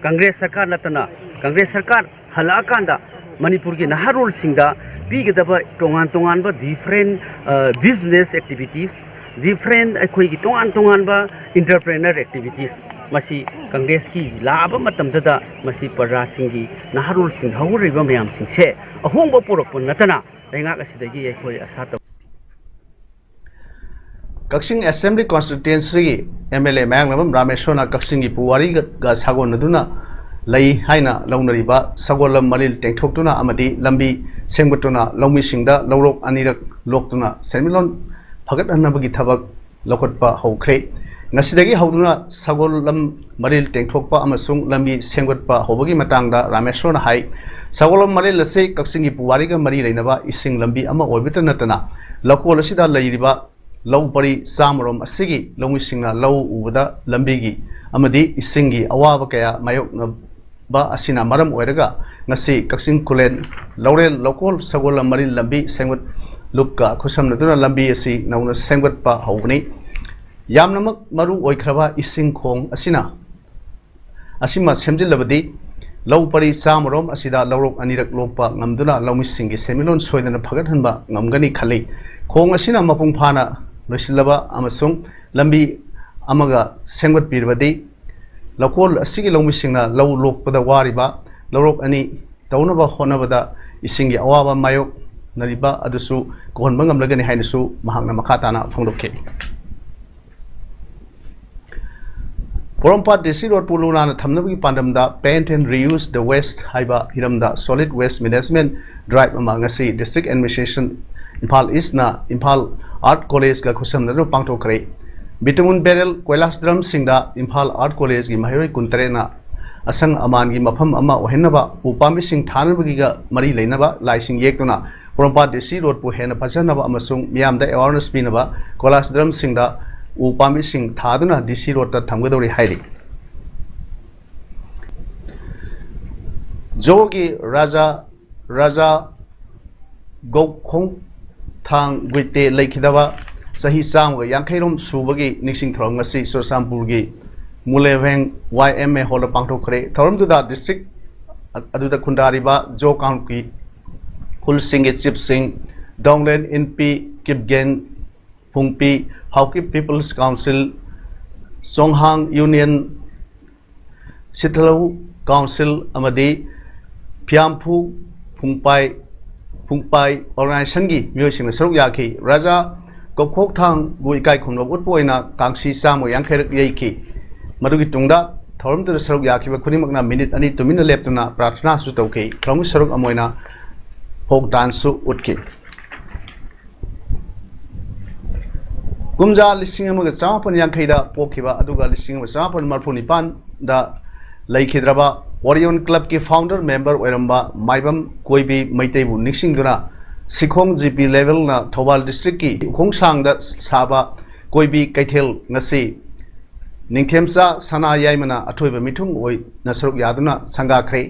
ꯀꯪꯒ꯭ꯔꯦꯁ ꯁꯔꯀꯥꯔ ꯅꯠꯇꯅ, ꯀꯪꯒ꯭ꯔꯦꯁ ꯁꯔꯀꯥꯔ ꯍꯜꯂꯛꯑꯀꯥꯟꯗ ꯃꯅꯤꯄꯨꯔꯒꯤ ꯅꯍꯥꯔꯣꯜꯁꯤꯡꯗ ꯄꯤꯒꯗꯕ ꯇꯣꯉꯥꯟ ꯇꯣꯉꯥꯟꯕ different, ꯑ, business activities, different ꯑꯩꯈꯣꯏꯒꯤ ꯇꯣꯉꯥꯟ ꯇꯣꯉꯥꯟꯕ entrepreneur activities, ꯃꯁꯤ ꯀꯪꯒ꯭ꯔꯦꯁꯀꯤ ꯂꯥꯛꯑꯕ ꯃꯇꯝꯗꯗ ꯃꯁꯤ ꯄ꯭ꯔꯖꯥꯁꯤꯡꯒꯤ, ꯅꯍꯥꯔꯣꯜꯁꯤꯡ ꯍꯧꯔꯤꯕ ꯃꯌꯥꯝꯁꯤꯡꯁꯦ ꯑꯍꯣꯡꯕ ꯄꯨꯔꯛꯄ ꯅꯠꯇꯅ ꯂꯩꯉꯥꯛ ꯑꯁꯤꯗꯒꯤ ꯑꯩꯈꯣꯏ ꯑꯁꯥ ꯇꯧ꯫ ꯀꯛꯆꯤꯡ ꯑꯦꯁꯦꯝꯕ꯭ꯂꯤ ꯀꯣꯟꯁꯇꯤꯇ꯭ꯋꯦꯟꯁꯤꯒꯤ ꯑꯦꯝ ꯑꯦꯜ ꯑꯦ ꯃꯌꯥꯡꯂꯝꯕꯝ ꯔꯥꯃꯦꯁꯣꯔꯅ ꯀꯛꯆꯤꯡꯒꯤ ꯄꯨꯋꯥꯔꯤꯒ ꯁꯥꯒꯣꯟꯅꯗꯨꯅ ꯂꯩ ꯍꯥꯏꯅ ꯂꯧꯅꯔꯤꯕ ꯁꯒꯣꯜꯂꯝ ꯃꯔꯤꯜ ꯇꯦꯡꯊꯣꯛꯇꯨꯅ ꯑꯃꯗꯤ ꯂꯝꯕꯤ ꯁꯦꯝꯒꯠꯇꯨꯅ ꯂꯧꯃꯤꯁꯤꯡꯗ ꯂꯧꯔꯣꯛ ꯑꯅꯤꯔꯛ ꯂꯣꯛꯇꯨꯅ ꯁꯦꯟꯃꯤꯠꯂꯣꯟ ꯐꯒꯠꯍꯟꯅꯕꯒꯤ ꯊꯕꯛ ꯂꯧꯈꯠꯄ ꯍꯧꯈ꯭ꯔꯦ꯫ ꯉꯁꯤꯗꯒꯤ ꯍꯧꯗꯨꯅ ꯁꯒꯣꯜꯂꯝ ꯃꯔꯤꯜ ꯇꯦꯡꯊꯣꯛꯄ ꯑꯃꯁꯨꯡ ꯂꯝꯕꯤ ꯁꯦꯝꯒꯠꯄ ꯍꯧꯕꯒꯤ ꯃꯇꯥꯡꯗ ꯔꯥꯃꯦꯁꯣꯔꯅ ꯍꯥꯏ, ꯁꯒꯣꯜꯂꯝ ꯃꯔꯤꯜ ꯑꯁꯤ ꯀꯛꯆꯤꯡꯒꯤ ꯄꯨꯋꯥꯔꯤꯒ ꯃꯔꯤ ꯂꯩꯅꯕ ꯏꯁꯤꯡ ꯂꯝꯕꯤ ꯑꯃ ꯑꯣꯏꯕꯇ ꯅꯠꯇꯅ ꯂꯧꯀꯣꯜ ꯑꯁꯤꯗ ꯂꯩꯔꯤꯕ ꯂꯧ ꯄꯔꯤ ꯆꯥꯝꯃꯔꯣꯝ ꯑꯁꯤꯒꯤ ꯂꯧꯃꯤꯁꯤꯡꯅ ꯂꯧ ꯎꯕꯗ ꯂꯝꯕꯤꯒꯤ ꯑꯃꯗꯤ ꯏꯁꯤꯡꯒꯤ ꯑꯋꯥꯕ ꯀꯌꯥ ꯃꯥꯌꯣꯛꯅꯕ ꯑꯁꯤꯅ ꯃꯔꯝ ꯑꯣꯏꯔꯒ ꯉꯁꯤ ꯀꯛꯆꯤꯡ ꯈꯨꯂꯦꯟ ꯂꯧꯔꯦꯜ ꯂꯧꯀꯣꯜ ꯁꯒꯣꯜꯂꯝ ꯃꯔꯤꯜ ꯂꯝꯕꯤ ꯁꯦꯝꯒꯠ ꯂꯨꯞꯀ ꯈꯨꯠꯁꯝꯅꯗꯨꯅ ꯂꯝꯕꯤ ꯑꯁꯤ ꯅꯧꯅ ꯁꯦꯝꯒꯠꯄ ꯍꯧꯕꯅꯤ꯫ ꯌꯥꯝꯅꯃꯛ ꯃꯔꯨ ꯑꯣꯏꯈ꯭ꯔꯕ ꯏꯁꯤꯡ ꯈꯣꯡ ꯑꯁꯤꯅ, ꯑꯁꯤꯃ ꯁꯦꯝꯖꯤꯜꯂꯕꯗꯤ ꯂꯧ ꯄꯔꯤ ꯆꯥꯝꯃꯔꯣꯝ ꯑꯁꯤꯗ ꯂꯧꯔꯣꯛ ꯑꯅꯤꯔꯛ ꯂꯣꯛꯄ ꯉꯝꯗꯨꯅ ꯂꯧꯃꯤꯁꯤꯡꯒꯤ ꯁꯦꯟꯃꯤꯠꯂꯣꯟ ꯁꯣꯏꯗꯅ ꯐꯒꯠꯍꯟꯕ ꯉꯝꯒꯅꯤ ꯈꯜꯂꯤ꯫ ꯈꯣꯡ ꯑꯁꯤꯅ ꯃꯄꯨꯡ ꯐꯥꯅ ꯂꯣꯏꯁꯤꯜꯂꯕ ꯑꯃꯁꯨꯡ ꯂꯝꯕꯤ ꯑꯃꯒ ꯁꯦꯝꯒꯠꯄꯤꯔꯕꯗꯤ, ꯂꯧꯀꯣꯜ ꯑꯁꯤꯒꯤ ꯂꯧꯃꯤꯁꯤꯡꯅ ꯂꯧ ꯂꯣꯛꯄꯗ ꯋꯥꯔꯤꯕ ꯂꯧꯔꯣꯛ ꯑꯅꯤ ꯇꯧꯅꯕ ꯍꯣꯠꯅꯕꯗ ꯏꯁꯤꯡꯒꯤ ꯑꯋꯥꯕ ꯃꯥꯌꯣꯛꯅꯔꯤꯕ ꯑꯗꯨꯁꯨ ꯀꯣꯛꯍꯟꯕ ꯉꯝꯂꯒꯅꯤ ꯍꯥꯏꯅꯁꯨ ꯃꯍꯥꯛꯅ ꯃꯈꯥ ꯇꯥꯅ ꯐꯣꯡꯗꯣꯛꯈꯤ꯫ ꯄꯣꯔꯣꯝꯄꯥꯠ ꯗꯤ ꯁꯤ ꯔꯣꯗꯄꯨ ꯂꯨ ꯅꯥꯟꯅ ꯊꯝꯅꯕꯒꯤ ꯄꯥꯟꯗꯝꯗ Paint and Reuse the Waste ꯍꯥꯏꯕ ꯍꯤꯔꯝꯗ Solid Waste Management Drive ꯑꯃ ꯉꯁꯤ District Administration ꯏꯝꯐꯥꯜ ꯏꯁꯅ ꯏꯝꯐꯥꯜ ꯑꯥꯔꯠ ꯀꯣꯂꯦꯖꯒ ꯈꯨꯠꯁꯝꯅꯗꯨꯅ ꯄꯥꯡꯊꯣꯛꯈ꯭ꯔꯦ꯫ Bitumen barrel, ꯀꯣꯏꯂꯥꯁ ꯗ꯭ꯔꯝꯁꯤꯡꯗ ꯏꯝꯐꯥꯜ ꯑꯥꯔꯠ ꯀꯣꯂꯦꯖꯒꯤ ꯃꯍꯩꯔꯣꯏ ꯀꯨꯟꯇꯔꯦꯠꯅ ꯑꯁꯪ ꯑꯃꯥꯟꯒꯤ ꯃꯐꯝ ꯑꯃ ꯑꯣꯏꯍꯟꯅꯕ ꯎ ꯄꯥꯝꯕꯤꯁꯤꯡ ꯊꯥꯅꯕꯒꯤꯒ ꯃꯔꯤ ꯂꯩꯅꯕ ꯂꯥꯏꯁꯤꯡ ꯌꯦꯛꯇꯨꯅ ꯄꯣꯔꯣꯝꯄꯥꯠ ꯗꯤ ꯁꯤ ꯔꯣꯗꯄꯨ ꯍꯦꯟꯅ ꯐꯖꯅꯕ ꯑꯃꯁꯨꯡ ꯃꯤꯌꯥꯝꯗ awareness ꯄꯤꯅꯕ ꯀꯣꯏꯂꯥꯁ ꯗ꯭ꯔꯝꯁꯤꯡꯗ ꯎ ꯄꯥꯝꯕꯤꯁꯤꯡ ꯊꯥꯗꯨꯅ ꯗꯤ ꯁꯤ ꯔꯣꯗꯇ ꯊꯝꯒꯗꯧꯔꯤ ꯍꯥꯏꯔꯤ꯫ ꯖꯣꯒꯤ ꯔꯥꯖꯥ, ꯔꯥꯖꯥ ꯒꯧꯈꯣꯡꯊꯥꯡ ꯒꯨꯏꯇꯦ ꯂꯩꯈꯤꯗꯕ ꯆꯍꯤ ꯆꯥꯝꯃꯒ ꯌꯥꯡꯈꯩꯔꯣꯝ ꯁꯨꯕꯒꯤ ꯅꯤꯡꯁꯤꯡ ꯊꯧꯔꯝ ꯉꯁꯤ ꯆꯨꯔꯆꯥꯟꯄꯨꯔꯒꯤ ꯃꯨꯂꯦꯚꯦꯡ ꯋꯥꯏ ꯑꯦꯝ ꯑꯦ ꯍꯣꯜꯗ ꯄꯥꯡꯊꯣꯛꯈ꯭ꯔꯦ꯫ ꯊꯧꯔꯝꯗꯨꯗ ꯗꯤꯁꯇ꯭ꯔꯤꯛ ꯑꯗꯨꯗ ꯈꯨꯟꯗꯥꯔꯤꯕ ꯖꯣ ꯀꯥꯡꯂꯨꯞꯀꯤ ꯈꯨꯜꯁꯤꯡꯒꯤ ꯆꯤꯞꯁꯤꯡ, ꯗꯣꯡꯂꯦꯟ ꯏꯟꯄꯤ, Kipgen ꯐꯨꯡꯄꯤ, Haokip peoples council, ꯆꯣꯡꯍꯥꯡ union, ꯁꯤꯠꯊꯂꯧ council ꯑꯃꯗꯤ ꯐꯤꯌꯥꯝꯐꯨ ꯐꯨꯡꯄꯥꯏ, ꯐꯨꯡꯄꯥꯏ ꯑꯣꯔꯒꯅꯥꯏꯖꯦꯁꯟꯒꯤ ꯃꯤꯑꯣꯏꯁꯤꯡꯅ ꯁꯔꯨꯛ ꯌꯥꯈꯤ꯫ ꯔꯥꯖꯥ ꯀꯧꯈꯣꯛꯊꯥꯡꯕꯨ ꯏꯀꯥꯏ ꯈꯨꯝꯅꯕ ꯎꯠꯄ ꯑꯣꯏꯅ ꯀꯥꯡꯁꯤ ꯆꯥꯝꯃ ꯌꯥꯡꯈꯩꯔꯛ ꯌꯩꯈꯤ꯫ ꯃꯗꯨꯒꯤ ꯇꯨꯡꯗ ꯊꯧꯔꯝꯗꯨꯗ ꯁꯔꯨꯛ ꯌꯥꯈꯤꯕ ꯈꯨꯗꯤꯡꯃꯛꯅ ꯃꯤꯅꯤꯠ ꯑꯅꯤ ꯇꯨꯃꯤꯟꯅ ꯂꯦꯞꯇꯨꯅ ꯄ꯭ꯔꯥꯔꯊꯅꯥꯁꯨ ꯇꯧꯈꯤ꯫ ꯊꯧꯔꯝꯒꯤ ꯁꯔꯨꯛ ꯑꯃ ꯑꯣꯏꯅ ꯐꯣꯛ ꯗꯥꯟꯁꯁꯨ ꯎꯠꯈꯤ꯫ ꯀꯨꯝꯖꯥ ꯂꯤꯁꯤꯡ ꯑꯃꯒ ꯆꯃꯥꯄꯟ ꯌꯥꯡꯈꯩꯗ ꯄꯣꯛꯈꯤꯕ ꯑꯗꯨꯒ ꯂꯤꯁꯤꯡ ꯑꯃꯒ ꯆꯃꯥꯄꯟ ꯃꯔꯤꯐꯨ ꯅꯤꯄꯥꯟꯗ ꯂꯩꯈꯤꯗ꯭ꯔꯕ ꯋꯥꯔꯤꯌꯣꯟ ꯀ꯭ꯂꯕꯀꯤ ꯐꯥꯎꯟꯗꯔ ꯃꯦꯝꯕꯔ ꯑꯣꯏꯔꯝꯕ ꯃꯥꯏꯕꯝ ꯀꯣꯏꯕꯤ ꯃꯩꯇꯩꯕꯨ ꯅꯤꯡꯁꯤꯡꯗꯨꯅ ꯁꯤꯈꯣꯡ ꯖꯤ ꯄꯤ ꯂꯦꯚꯦꯜꯅ ꯊꯧꯕꯥꯜ ꯗꯤꯁꯇ꯭ꯔꯤꯛꯀꯤ ꯎꯈꯣꯡꯁꯥꯡꯗ ꯁꯥꯕ ꯀꯣꯏꯕꯤ ꯀꯩꯊꯦꯜ ꯉꯁꯤ ꯅꯤꯡꯊꯦꯝꯆꯥ ꯁꯅꯥ ꯌꯥꯏꯃꯅ ꯑꯊꯣꯏꯕ ꯃꯤꯊꯨꯡ ꯑꯣꯏꯅ ꯁꯔꯨꯛ ꯌꯥꯗꯨꯅ ꯁꯪꯒꯥꯈ꯭ꯔꯦ꯫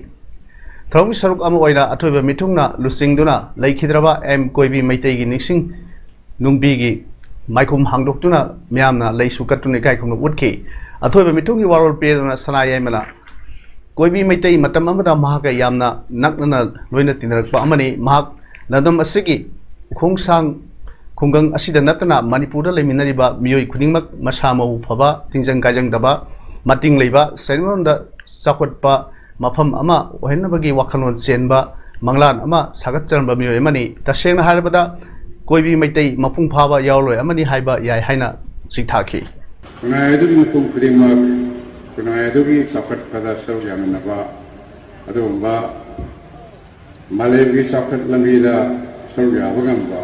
ꯊꯧꯔꯝꯒꯤ ꯁꯔꯨꯛ ꯑꯃ ꯑꯣꯏꯅ ꯑꯊꯣꯏꯕ ꯃꯤꯊꯨꯡꯅ ꯂꯨꯆꯤꯡꯗꯨꯅ ꯂꯩꯈꯤꯗ꯭ꯔꯕ ꯑꯦꯝ ꯀꯣꯏꯕꯤ ꯃꯩꯇꯩꯒꯤ ꯅꯤꯡꯁꯤꯡ ꯅꯨꯡꯕꯤꯒꯤ ꯃꯥꯏꯈꯨꯝ ꯍꯥꯡꯗꯣꯛꯇꯨꯅ ꯃꯤꯌꯥꯝꯅ ꯂꯩꯁꯨ ꯀꯠꯇꯨꯅ ꯏꯀꯥꯏ ꯈꯨꯝꯅꯕ ꯎꯠꯈꯤ꯫ ꯑꯊꯣꯏꯕ ꯃꯤꯊꯨꯡꯒꯤ ꯋꯥꯔꯣꯜ ꯄꯤꯗꯨꯅ ꯁꯅꯥ ꯌꯥꯏꯃꯅ ꯀꯣꯏꯕꯤ ꯃꯩꯇꯩ ꯃꯇꯝ ꯑꯃꯗ ꯃꯍꯥꯛꯀ ꯌꯥꯝꯅ ꯅꯛꯅꯅ ꯂꯣꯏꯅ ꯇꯤꯟꯅꯔꯛꯄ ꯑꯃꯅꯤ꯫ ꯃꯍꯥꯛ ꯂꯝꯗꯝ ꯑꯁꯤꯒꯤ ꯎꯈꯣꯡꯁꯥꯡ ꯈꯨꯡꯒꯪ ꯑꯁꯤꯗ ꯅꯠꯇꯅ ꯃꯅꯤꯄꯨꯔꯗ ꯂꯩꯃꯤꯟꯅꯔꯤꯕ ꯃꯤꯑꯣꯏ ꯈꯨꯗꯤꯡꯃꯛ ꯃꯁꯥ ꯃꯎ ꯐꯕ, ꯇꯤꯟꯖꯪ ꯀꯥꯏꯖꯪꯗꯕ, ꯃꯇꯤꯡ ꯂꯩꯕ, ꯁꯦꯟꯃꯤꯠꯂꯣꯟꯗ ꯆꯥꯎꯈꯠꯄ ꯃꯐꯝ ꯑꯃ ꯑꯣꯏꯍꯟꯅꯕꯒꯤ ꯋꯥꯈꯜꯂꯣꯟ ꯆꯦꯟꯕ ꯃꯪꯂꯥꯟ ꯑꯃ ꯁꯥꯒꯠꯆꯔꯝꯕ ꯃꯤꯑꯣꯏ ꯑꯃꯅꯤ꯫ ꯇꯁꯦꯡꯅ ꯍꯥꯏꯔꯕꯗ ꯀꯣꯏꯕꯤ ꯃꯩꯇꯩ ꯃꯄꯨꯡ ꯐꯥꯕ ꯌꯥꯎꯔꯣꯏ ꯑꯃꯅꯤ ꯍꯥꯏꯕ ꯌꯥꯏ ꯍꯥꯏꯅ ꯁꯤꯡꯊꯥꯈꯤ꯫ ꯈꯨꯟꯅꯥꯏ ꯑꯗꯨꯒꯤ ꯃꯤꯄꯨꯝ ꯈꯨꯗꯤꯡꯃꯛ ꯈꯨꯟꯅꯥꯏ ꯑꯗꯨꯒꯤ ꯆꯥꯎꯈꯠꯄꯗ ꯁꯔꯨꯛ ꯌꯥꯃꯤꯟꯅꯕ, ꯑꯗꯨꯒꯨꯝꯕ ꯃꯥꯂꯦꯝꯒꯤ ꯆꯥꯎꯈꯠ ꯂꯝꯕꯤꯗ ꯁꯔꯨꯛ ꯌꯥꯕ ꯉꯝꯕ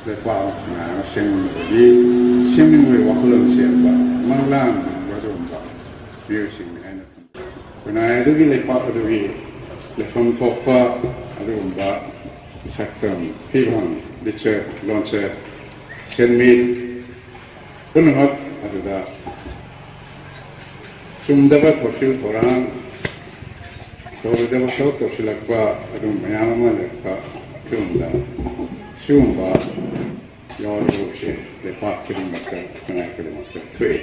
ꯂꯩꯄꯥꯛ ꯑꯃ ꯈꯨꯟꯅꯥꯏ ꯑꯃ ꯁꯦꯝꯅꯕꯒꯤ ꯁꯦꯝꯅꯤꯡꯕꯒꯤ ꯋꯥꯈꯜꯂꯣꯟ ꯆꯦꯟꯕ, ꯃꯪꯂꯥꯟ ꯃꯥꯟꯕ ꯑꯗꯨꯒꯨꯝꯕ ꯃꯤꯑꯣꯏꯁꯤꯡꯅꯤ ꯍꯥꯏꯅ ꯈꯟꯖꯩ꯫ ꯈꯨꯟꯅꯥꯏ ꯑꯗꯨꯒꯤ ꯂꯩꯄꯥꯛ ꯑꯗꯨꯒꯤ ꯂꯩꯐꯝ ꯊꯣꯛꯄ ꯑꯗꯨꯒꯨꯝꯕ ꯁꯛꯇꯝ, ꯐꯤꯕꯝ, ꯂꯤꯆꯠ, ꯂꯣꯟꯆꯠ, ꯁꯦꯟꯃꯤꯠ ꯄꯨꯝꯅꯃꯛ ꯑꯗꯨꯗ ꯆꯨꯝꯗꯕ ꯊꯧꯁꯤꯜ ꯊꯧꯔꯥꯡ, ꯇꯧꯔꯣꯏꯗꯕ ꯊꯕꯛ ꯇꯧꯁꯤꯜꯂꯛꯄ ꯑꯗꯨꯝ ꯃꯌꯥꯝ ꯑꯃ ꯂꯩꯔꯛꯄ ꯐꯤꯕꯝꯗ ꯁꯤꯒꯨꯝꯕ ꯌꯥꯎꯔꯤꯕꯁꯦ ꯂꯩꯄꯥꯛ ꯈꯨꯗꯤꯡꯃꯛꯇ, ꯈꯨꯟꯅꯥꯏ ꯈꯨꯗꯤꯡꯃꯛꯇ ꯊꯣꯛꯏ꯫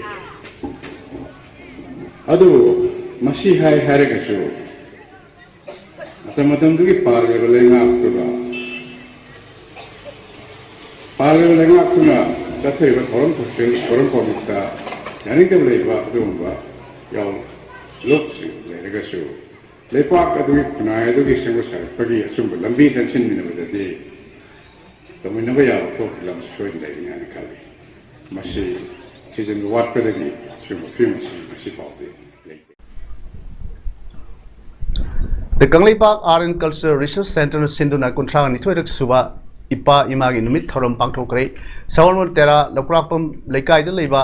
ꯑꯗꯨꯕꯨ ꯃꯁꯤ ꯍꯥꯏ ꯍꯥꯏꯔꯒꯁꯨ ꯃꯇꯝ ꯃꯇꯝꯗꯨꯒꯤ ꯄꯥꯜꯂꯤꯕ ꯂꯩꯉꯥꯛꯇꯨꯒ, ꯄꯥꯜꯂꯤꯕ ꯂꯩꯉꯥꯛꯇꯨꯅ ꯆꯠꯊꯔꯤꯕ ꯊꯧꯔꯝ ꯊꯧꯁꯤꯜ, ꯊꯧꯔꯝ ꯊꯧꯔꯝꯗ ꯌꯥꯅꯤꯡꯗꯕ ꯂꯩꯕ ꯑꯗꯨꯒꯨꯝꯕ ꯌꯥꯎ-, ꯂꯣꯛꯁꯤꯡ ꯂꯩꯔꯒꯁꯨ, ꯂꯩꯄꯥꯛ ꯑꯗꯨꯒꯤ ꯈꯨꯟꯅꯥꯏ ꯑꯗꯨꯒꯤ ꯁꯦꯝꯒꯠ ꯁꯥꯒꯠꯄꯒꯤ ꯑꯆꯨꯝꯕ ꯂꯝꯕꯤ ꯆꯪꯁꯤꯟꯃꯤꯟꯅꯕꯗꯗꯤ ꯇꯧꯃꯤꯟꯅꯕ ꯌꯥꯕ ꯊꯣꯛꯈꯤꯕ ꯂꯝꯁꯨ ꯁꯣꯏꯗꯅ ꯂꯩꯒꯅꯤ ꯍꯥꯏꯅ ꯈꯜꯂꯤ꯫ ꯃꯁꯤ ꯊꯤꯖꯤꯟꯕ ꯋꯥꯠꯄꯗꯒꯤ ꯁꯤꯒꯨꯝꯕ ꯐꯤꯕꯝ ꯑꯁꯤ ꯉꯁꯤ ꯐꯥꯎꯗꯤ ꯂꯩꯇꯦ꯫ The Kangleipak Art and Culture Research Centreꯅ ꯁꯤꯟꯗꯨꯅ ꯀꯨꯟꯊ꯭ꯔꯥ ꯅꯤꯊꯣꯏꯔꯛ ꯁꯨꯕ ꯏꯄꯥ ꯏꯃꯥꯒꯤ ꯅꯨꯃꯤꯠ ꯊꯧꯔꯝ ꯄꯥꯡꯊꯣꯛꯈ꯭ꯔꯦ꯫ ꯁꯒꯣꯜꯕꯟ ꯇꯦꯔꯥ ꯂꯧꯀ꯭ꯔꯥꯛꯄꯝ ꯂꯩꯀꯥꯏꯗ ꯂꯩꯕ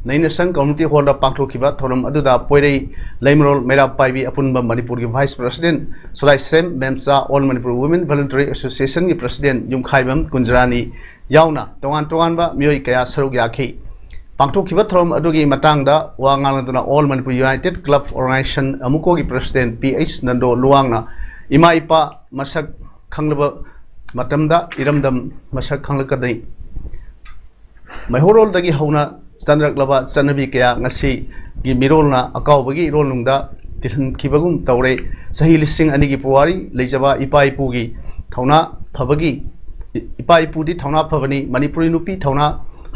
ꯅꯩꯅꯁꯪ Community Hallꯗ ꯄꯥꯡꯊꯣꯛꯈꯤꯕ ꯊꯧꯔꯝ ꯑꯗꯨꯗ ꯄꯣꯏꯔꯩ ꯂꯩꯃꯔꯣꯜ ꯃꯩꯔꯥ ꯄꯥꯏꯕꯤ ꯑꯄꯨꯟꯕ ꯃꯅꯤꯄꯨꯔꯒꯤ Vice President ꯁꯣꯔꯥꯏꯁꯦꯝ ꯃꯦꯝꯆꯥ, All Manipur Women Voluntary Associationꯒꯤ President ꯌꯨꯝꯈꯥꯏꯕꯝ ꯀꯨꯟꯖꯔꯥꯅꯤ ꯌꯥꯎꯅ ꯇꯣꯉꯥꯟ ꯇꯣꯉꯥꯟꯕ ꯃꯤꯑꯣꯏ ꯀꯌꯥ ꯁꯔꯨꯛ ꯌꯥꯈꯤ꯫ ꯄꯥꯡꯊꯣꯛꯈꯤꯕ ꯊꯧꯔꯝ ꯑꯗꯨꯒꯤ ꯃꯇꯥꯡꯗ ꯋꯥ ꯉꯥꯡꯂꯗꯨꯅ All Manipur United Club Organization ꯑꯃꯨꯀꯣꯒꯤ President ꯄꯤ ꯑꯩꯆ ꯅꯟꯗꯣ ꯂꯨꯋꯥꯡꯅ ꯏꯃꯥ ꯏꯄꯥ ꯃꯁꯛ ꯈꯪꯂꯕ ꯃꯇꯝꯗ ꯏꯔꯝꯗꯝ ꯃꯁꯛ ꯈꯪꯂꯛꯀꯅꯤ꯫ ꯃꯩꯍꯧꯔꯣꯜꯗꯒꯤ ꯍꯧꯅ ꯆꯠꯅꯔꯛꯂꯕ ꯆꯠꯅꯕꯤ ꯀꯌꯥ ꯉꯁꯤꯒꯤ ꯃꯤꯔꯣꯜꯅ ꯑꯀꯥꯎꯕꯒꯤ ꯏꯔꯣꯜꯅꯨꯡꯗ ꯇꯤꯜꯍꯟꯈꯤꯕꯒꯨꯝ ꯇꯧꯔꯦ꯫ ꯆꯍꯤ ꯂꯤꯁꯤꯡ ꯑꯅꯤꯒꯤ ꯄꯨꯋꯥꯔꯤ ꯂꯩꯖꯕ ꯏꯄꯥ ꯏꯄꯨꯒꯤ ꯊꯧꯅꯥ ꯐꯕꯒꯤ, ꯏꯄꯥ ꯏꯄꯨꯗꯤ ꯊꯧꯅꯥ ꯐꯕꯅꯤ, ꯃꯅꯤꯄꯨꯔꯤ ꯅꯨꯄꯤ ꯊꯧꯅꯥ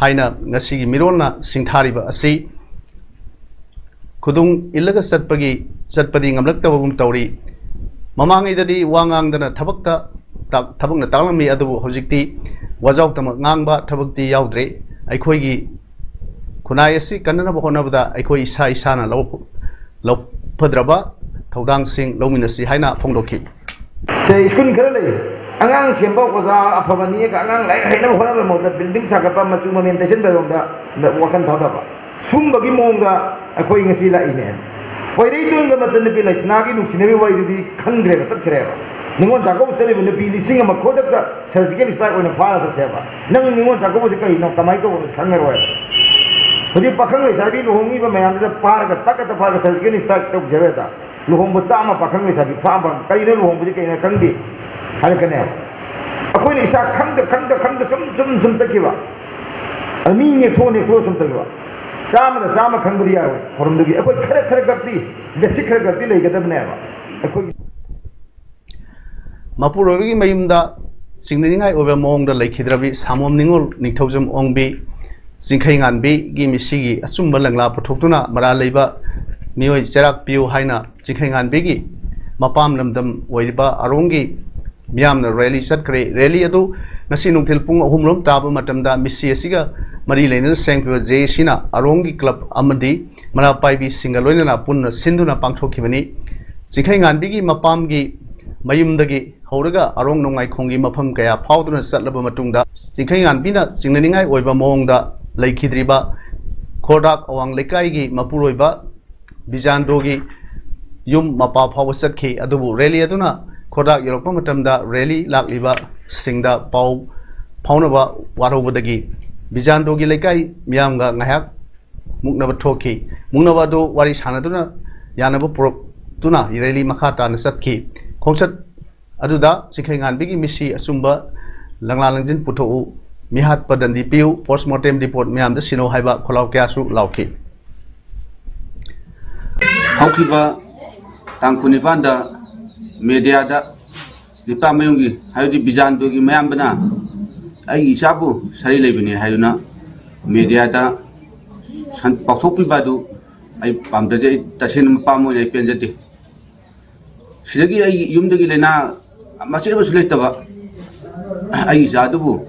ꯍꯥꯏꯅ ꯉꯁꯤꯒꯤ ꯃꯤꯔꯣꯟꯅ ꯁꯤꯡꯊꯥꯔꯤꯕ ꯑꯁꯤ ꯈꯨꯗꯨꯡ ꯏꯜꯂꯒ ꯆꯠꯄꯒꯤ, ꯆꯠꯄꯗꯤ ꯉꯝꯂꯛꯇꯕꯒꯨꯝ ꯇꯧꯔꯤ꯫ ꯃꯃꯥꯡꯉꯩꯗꯗꯤ ꯋꯥ ꯉꯥꯡꯗꯅ ꯊꯕꯛꯇ, ꯊꯕꯛꯅ ꯇꯥꯛꯂꯝꯃꯤ, ꯑꯗꯨꯕꯨ ꯍꯧꯖꯤꯛꯇꯤ ꯋꯥꯖꯥꯎꯇꯃꯛ ꯉꯥꯡꯕ ꯊꯕꯛꯇꯤ ꯌꯥꯎꯗ꯭ꯔꯦ꯫ ꯑꯩꯈꯣꯏꯒꯤ ꯈꯨꯟꯅꯥꯏ ꯑꯁꯤ ꯀꯟꯅꯅꯕ ꯍꯣꯠꯅꯕꯗ ꯑꯩꯈꯣꯏ ꯏꯁꯥ ꯏꯁꯥꯅ ꯂꯧ-, ꯂꯧꯐꯗ꯭ꯔꯕ ꯊꯧꯗꯥꯡꯁꯤꯡ ꯂꯧꯃꯤꯟꯅꯁꯤ ꯍꯥꯏꯅ ꯐꯣꯡꯗꯣꯛꯈꯤ꯫ ꯁꯦ, ꯁ꯭ꯀꯨꯜ ꯈꯔ ꯂꯩ꯫ ꯑꯉꯥꯡ ꯁꯦꯝꯕ ꯑꯣꯖꯥ ꯑꯐꯕ ꯅꯦꯛꯑꯒ ꯑꯉꯥꯡ ꯂꯥꯏꯔꯤꯛ ꯍꯩꯅꯕ ꯍꯣꯠꯅꯕꯒꯤ ꯃꯍꯨꯠꯇ ꯕꯤꯜꯗꯤꯡ ꯁꯥꯒꯠꯄ, ꯃꯆꯨ ꯃꯃꯦꯟ ꯇꯩꯁꯤꯟꯕꯔꯣꯝꯗ ꯋꯥꯈꯜ ꯊꯥꯗꯕ꯫ ꯁꯨꯝꯕꯒꯤ ꯃꯑꯣꯡꯗ ꯑꯩꯈꯣꯏ ꯉꯁꯤ ꯂꯥꯛꯏꯅꯦ꯫ ꯄꯣꯏꯔꯩꯇꯣꯟꯒ ꯃꯆꯟꯅꯨꯄꯤ ꯂꯩꯁꯅꯥꯒꯤ ꯅꯨꯡꯁꯤꯅꯕꯒꯤ ꯋꯥꯔꯤꯗꯨꯗꯤ ꯈꯪꯗ꯭ꯔꯦꯕ, ꯆꯠꯈ꯭ꯔꯦꯕ꯫ ꯅꯤꯉꯣꯜ ꯆꯥꯛꯀꯧꯕ ꯆꯠꯂꯤꯕ ꯅꯨꯄꯤ ꯂꯤꯁꯤꯡ ꯑꯃ ꯈꯨꯗꯛꯇ ꯁꯔꯖꯤꯀꯦꯜ ꯁ꯭ꯇ꯭ꯔꯥꯏꯛ ꯑꯣꯏꯅ ꯐꯥꯔ ꯆꯠꯁꯦꯕ꯫ ꯅꯪ ꯅꯤꯉꯣꯜ ꯆꯥꯛꯀꯧꯕꯁꯦ ꯀꯔꯤꯅꯣ, ꯀꯃꯥꯏꯅ ꯇꯧꯕꯅꯣ ꯈꯪꯉꯔꯣꯏ꯫ ꯍꯧꯖꯤꯛ ꯄꯥꯈꯪ ꯂꯩꯁꯥꯕꯤ ꯂꯨꯍꯣꯡꯉꯤꯕ ꯃꯌꯥꯝꯗꯨꯗ ꯐꯥꯔꯒ ꯇꯛ ꯍꯦꯛꯇ ꯐꯥꯔꯒ ꯁꯔꯖꯤꯀꯦꯜ ꯁ꯭ꯇ꯭ꯔꯥꯏꯛ ꯇꯧꯁꯦ ꯍꯥꯏꯕꯗ, ꯂꯨꯍꯣꯡꯕ ꯆꯥꯝꯃ ꯄꯥꯈꯪ ꯂꯩꯁꯥꯕꯤ ꯐꯥꯕ, ꯀꯔꯤꯅꯣ ꯂꯨꯍꯣꯡꯕꯁꯦ ꯀꯩꯅꯣ ꯈꯪꯗꯦ ꯍꯥꯏꯔꯛꯀꯅꯦꯕ꯫ ꯑꯩꯈꯣꯏꯅ ꯏꯁꯥ ꯈꯪꯗ ꯈꯪꯗ ꯈꯪꯗ ꯁꯨꯝ ꯁꯨꯝ ꯁꯨꯝ ꯆꯠꯈꯤꯕ꯫ ꯑꯗ ꯃꯤ ꯅꯦꯛꯊꯣꯛ ꯅꯦꯛꯊꯣꯛ ꯁꯨꯝ ꯆꯠꯈꯤꯕ꯫ ꯆꯥꯝꯃꯗ ꯆꯥꯝꯃ ꯈꯪꯕꯗꯤ ꯌꯥꯔꯣꯏ ꯊꯧꯔꯝꯗꯨꯒꯤ꯫ ꯑꯩꯈꯣꯏ ꯈꯔ ꯈꯔ ꯈꯛꯇꯤ, ꯕꯦꯁꯤꯛ ꯈꯔ ꯈꯛꯇꯤ ꯂꯩꯒꯗꯕꯅꯦꯕ꯫ ꯑꯩꯈꯣꯏꯒꯤ ꯃꯄꯨꯔꯣꯏꯕꯒꯤ ꯃꯌꯨꯝꯗ ꯆꯤꯡꯅꯅꯤꯡꯉꯥꯏ ꯑꯣꯏꯕ ꯃꯑꯣꯡꯗ ꯂꯩꯈꯤꯗ꯭ꯔꯕꯤ ꯁꯥꯃꯣꯝ ꯅꯤꯉꯣꯜ ꯅꯤꯡꯊꯧꯖꯝ ꯑꯣꯡꯕꯤ ꯆꯤꯡꯈꯩꯉꯥꯟꯕꯤꯒꯤ ꯃꯤꯁꯤꯒꯤ ꯑꯆꯨꯝꯕ ꯂꯪꯂꯥ ꯄꯨꯊꯣꯛꯇꯨꯅ ꯃꯔꯥꯜ ꯂꯩꯕ ꯃꯤꯑꯣꯏ ꯆꯩꯔꯥꯛ ꯄꯤꯌꯨ ꯍꯥꯏꯅ ꯆꯤꯡꯈꯩꯉꯥꯟꯕꯤꯒꯤ ꯃꯄꯥꯝ ꯂꯝꯗꯝ ꯑꯣꯏꯔꯤꯕ ꯑꯔꯣꯡꯒꯤ ꯃꯤꯌꯥꯝꯅ ꯔꯦꯂꯤ ꯆꯠꯈ꯭ꯔꯦ꯫ ꯔꯦꯂꯤ ꯑꯗꯨ ꯉꯁꯤ ꯅꯨꯡꯊꯤꯜ ꯄꯨꯡ ꯑꯍꯨꯝ ꯔꯣꯝ ꯇꯥꯕ ꯃꯇꯝꯗ ꯃꯤꯁꯤ ꯑꯁꯤꯒ ꯃꯔꯤ ꯂꯩꯅꯅ ꯁꯦꯝꯈꯤꯕ ꯖꯦ ꯑꯦ ꯁꯤꯅ ꯑꯔꯣꯡꯒꯤ ꯀ꯭ꯂꯕ ꯑꯃꯗꯤ ꯃꯔꯥ ꯄꯥꯏꯕꯤꯁꯤꯡꯒ ꯂꯣꯏꯅꯅ ꯄꯨꯟꯅ ꯁꯤꯟꯗꯨꯅ ꯄꯥꯡꯊꯣꯛꯈꯤꯕꯅꯤ꯫ ꯆꯤꯡꯈꯩꯉꯥꯟꯕꯤꯒꯤ ꯃꯄꯥꯝꯒꯤ ꯃꯌꯨꯝꯗꯒꯤ ꯍꯧꯔꯒ ꯑꯔꯣꯡ ꯅꯣꯡꯃꯥꯏꯈꯣꯡꯒꯤ ꯃꯐꯝ ꯀꯌꯥ ꯐꯥꯎꯗꯨꯅ ꯆꯠꯂꯕ ꯃꯇꯨꯡꯗ, ꯆꯤꯡꯈꯩꯉꯥꯟꯕꯤꯅ ꯆꯤꯡꯅꯅꯤꯡꯉꯥꯏ ꯑꯣꯏꯕ ꯃꯑꯣꯡꯗ ꯂꯩꯈꯤꯗ꯭ꯔꯤꯕ ꯈꯣꯔꯗꯥꯛ ꯑꯋꯥꯡ ꯂꯩꯀꯥꯏꯒꯤ ꯃꯄꯨꯔꯣꯏꯕ ꯕꯤꯖꯥꯟꯗꯣꯒꯤ ꯌꯨꯝ ꯃꯄꯥ ꯐꯥꯎꯕ ꯆꯠꯈꯤ꯫ ꯑꯗꯨꯕꯨ ꯔꯦꯂꯤ ꯑꯗꯨꯅ ꯈꯣꯔꯗꯥꯛ ꯌꯧꯔꯛꯄ ꯃꯇꯝꯗ ꯔꯦꯂꯤ ꯂꯥꯛꯂꯤꯕꯁꯤꯡꯗ ꯄꯥꯎ ꯐꯥꯎꯅꯕ ꯋꯥꯔꯧꯕꯗꯒꯤ ꯕꯤꯖꯥꯟꯗꯣꯒꯤ ꯂꯩꯀꯥꯏ ꯃꯤꯌꯥꯝꯒ ꯉꯥꯏꯍꯥꯛ ꯃꯨꯛꯅꯕ ꯊꯣꯛꯈꯤ꯫ ꯃꯨꯛꯅꯕ ꯑꯗꯨ ꯋꯥꯔꯤ ꯁꯥꯟꯅꯗꯨꯅ ꯌꯥꯅꯕ ꯄꯨꯔꯛꯇꯨꯅ ꯔꯦꯂꯤ ꯃꯈꯥ ꯇꯥꯅ ꯆꯠꯈꯤ꯫ ꯈꯣꯡꯆꯠ ꯑꯗꯨꯗ ꯆꯤꯡꯈꯩꯉꯥꯟꯕꯤꯒꯤ ꯃꯤꯁꯤ ꯑꯆꯨꯝꯕ ꯂꯪꯂꯥ ꯂꯪꯖꯤꯟ ꯄꯨꯊꯣꯛꯎ, ꯃꯤꯍꯥꯠꯄ ꯗꯟꯗꯤ ꯄꯤꯌꯨ, ꯄꯣꯁꯃꯣꯔꯇꯦꯝ ꯔꯤꯄꯣꯔꯠ ꯃꯌꯥꯝꯗ ꯁꯤꯟꯅꯧ ꯍꯥꯏꯕ ꯈꯣꯜꯂꯥꯎ ꯀꯌꯥꯁꯨ ꯂꯥꯎꯈꯤ꯫ ꯍꯧꯈꯤꯕ ꯇꯥꯡ ꯀꯨꯟꯅꯤꯄꯥꯟꯗ ꯃꯦꯗꯤꯌꯥꯗ ꯂꯤꯄꯥ ꯃꯌꯨꯝꯒꯤ, ꯍꯥꯏꯕꯗꯤ ꯕꯤꯖꯥꯟꯗꯨꯒꯤ ꯃꯌꯥꯝꯕꯅ ꯑꯩꯒꯤ ꯏꯆꯥꯕꯨ ꯁꯔꯤ ꯂꯩꯕꯅꯤ ꯍꯥꯏꯗꯨꯅ ꯃꯦꯗꯤꯌꯥꯗ ꯁꯟ-, ꯄꯥꯎꯊꯣꯛꯄꯤꯕ ꯑꯗꯨ ꯑꯩ ꯄꯥꯝꯖꯗꯦ꯫ ꯑꯩ ꯇꯁꯦꯡꯅ ꯃꯄꯥ ꯑꯃ ꯑꯣꯏꯅ ꯑꯩ ꯄꯦꯟꯖꯗꯦ꯫ ꯁꯤꯗꯒꯤ ꯑꯩ ꯌꯨꯝꯗꯒꯤ ꯂꯥꯏꯅꯥ ꯃꯆꯦꯠ ꯑꯃꯁꯨ ꯂꯩꯇꯕ ꯑꯩꯒꯤ ꯏꯆꯥ ꯑꯗꯨꯕꯨ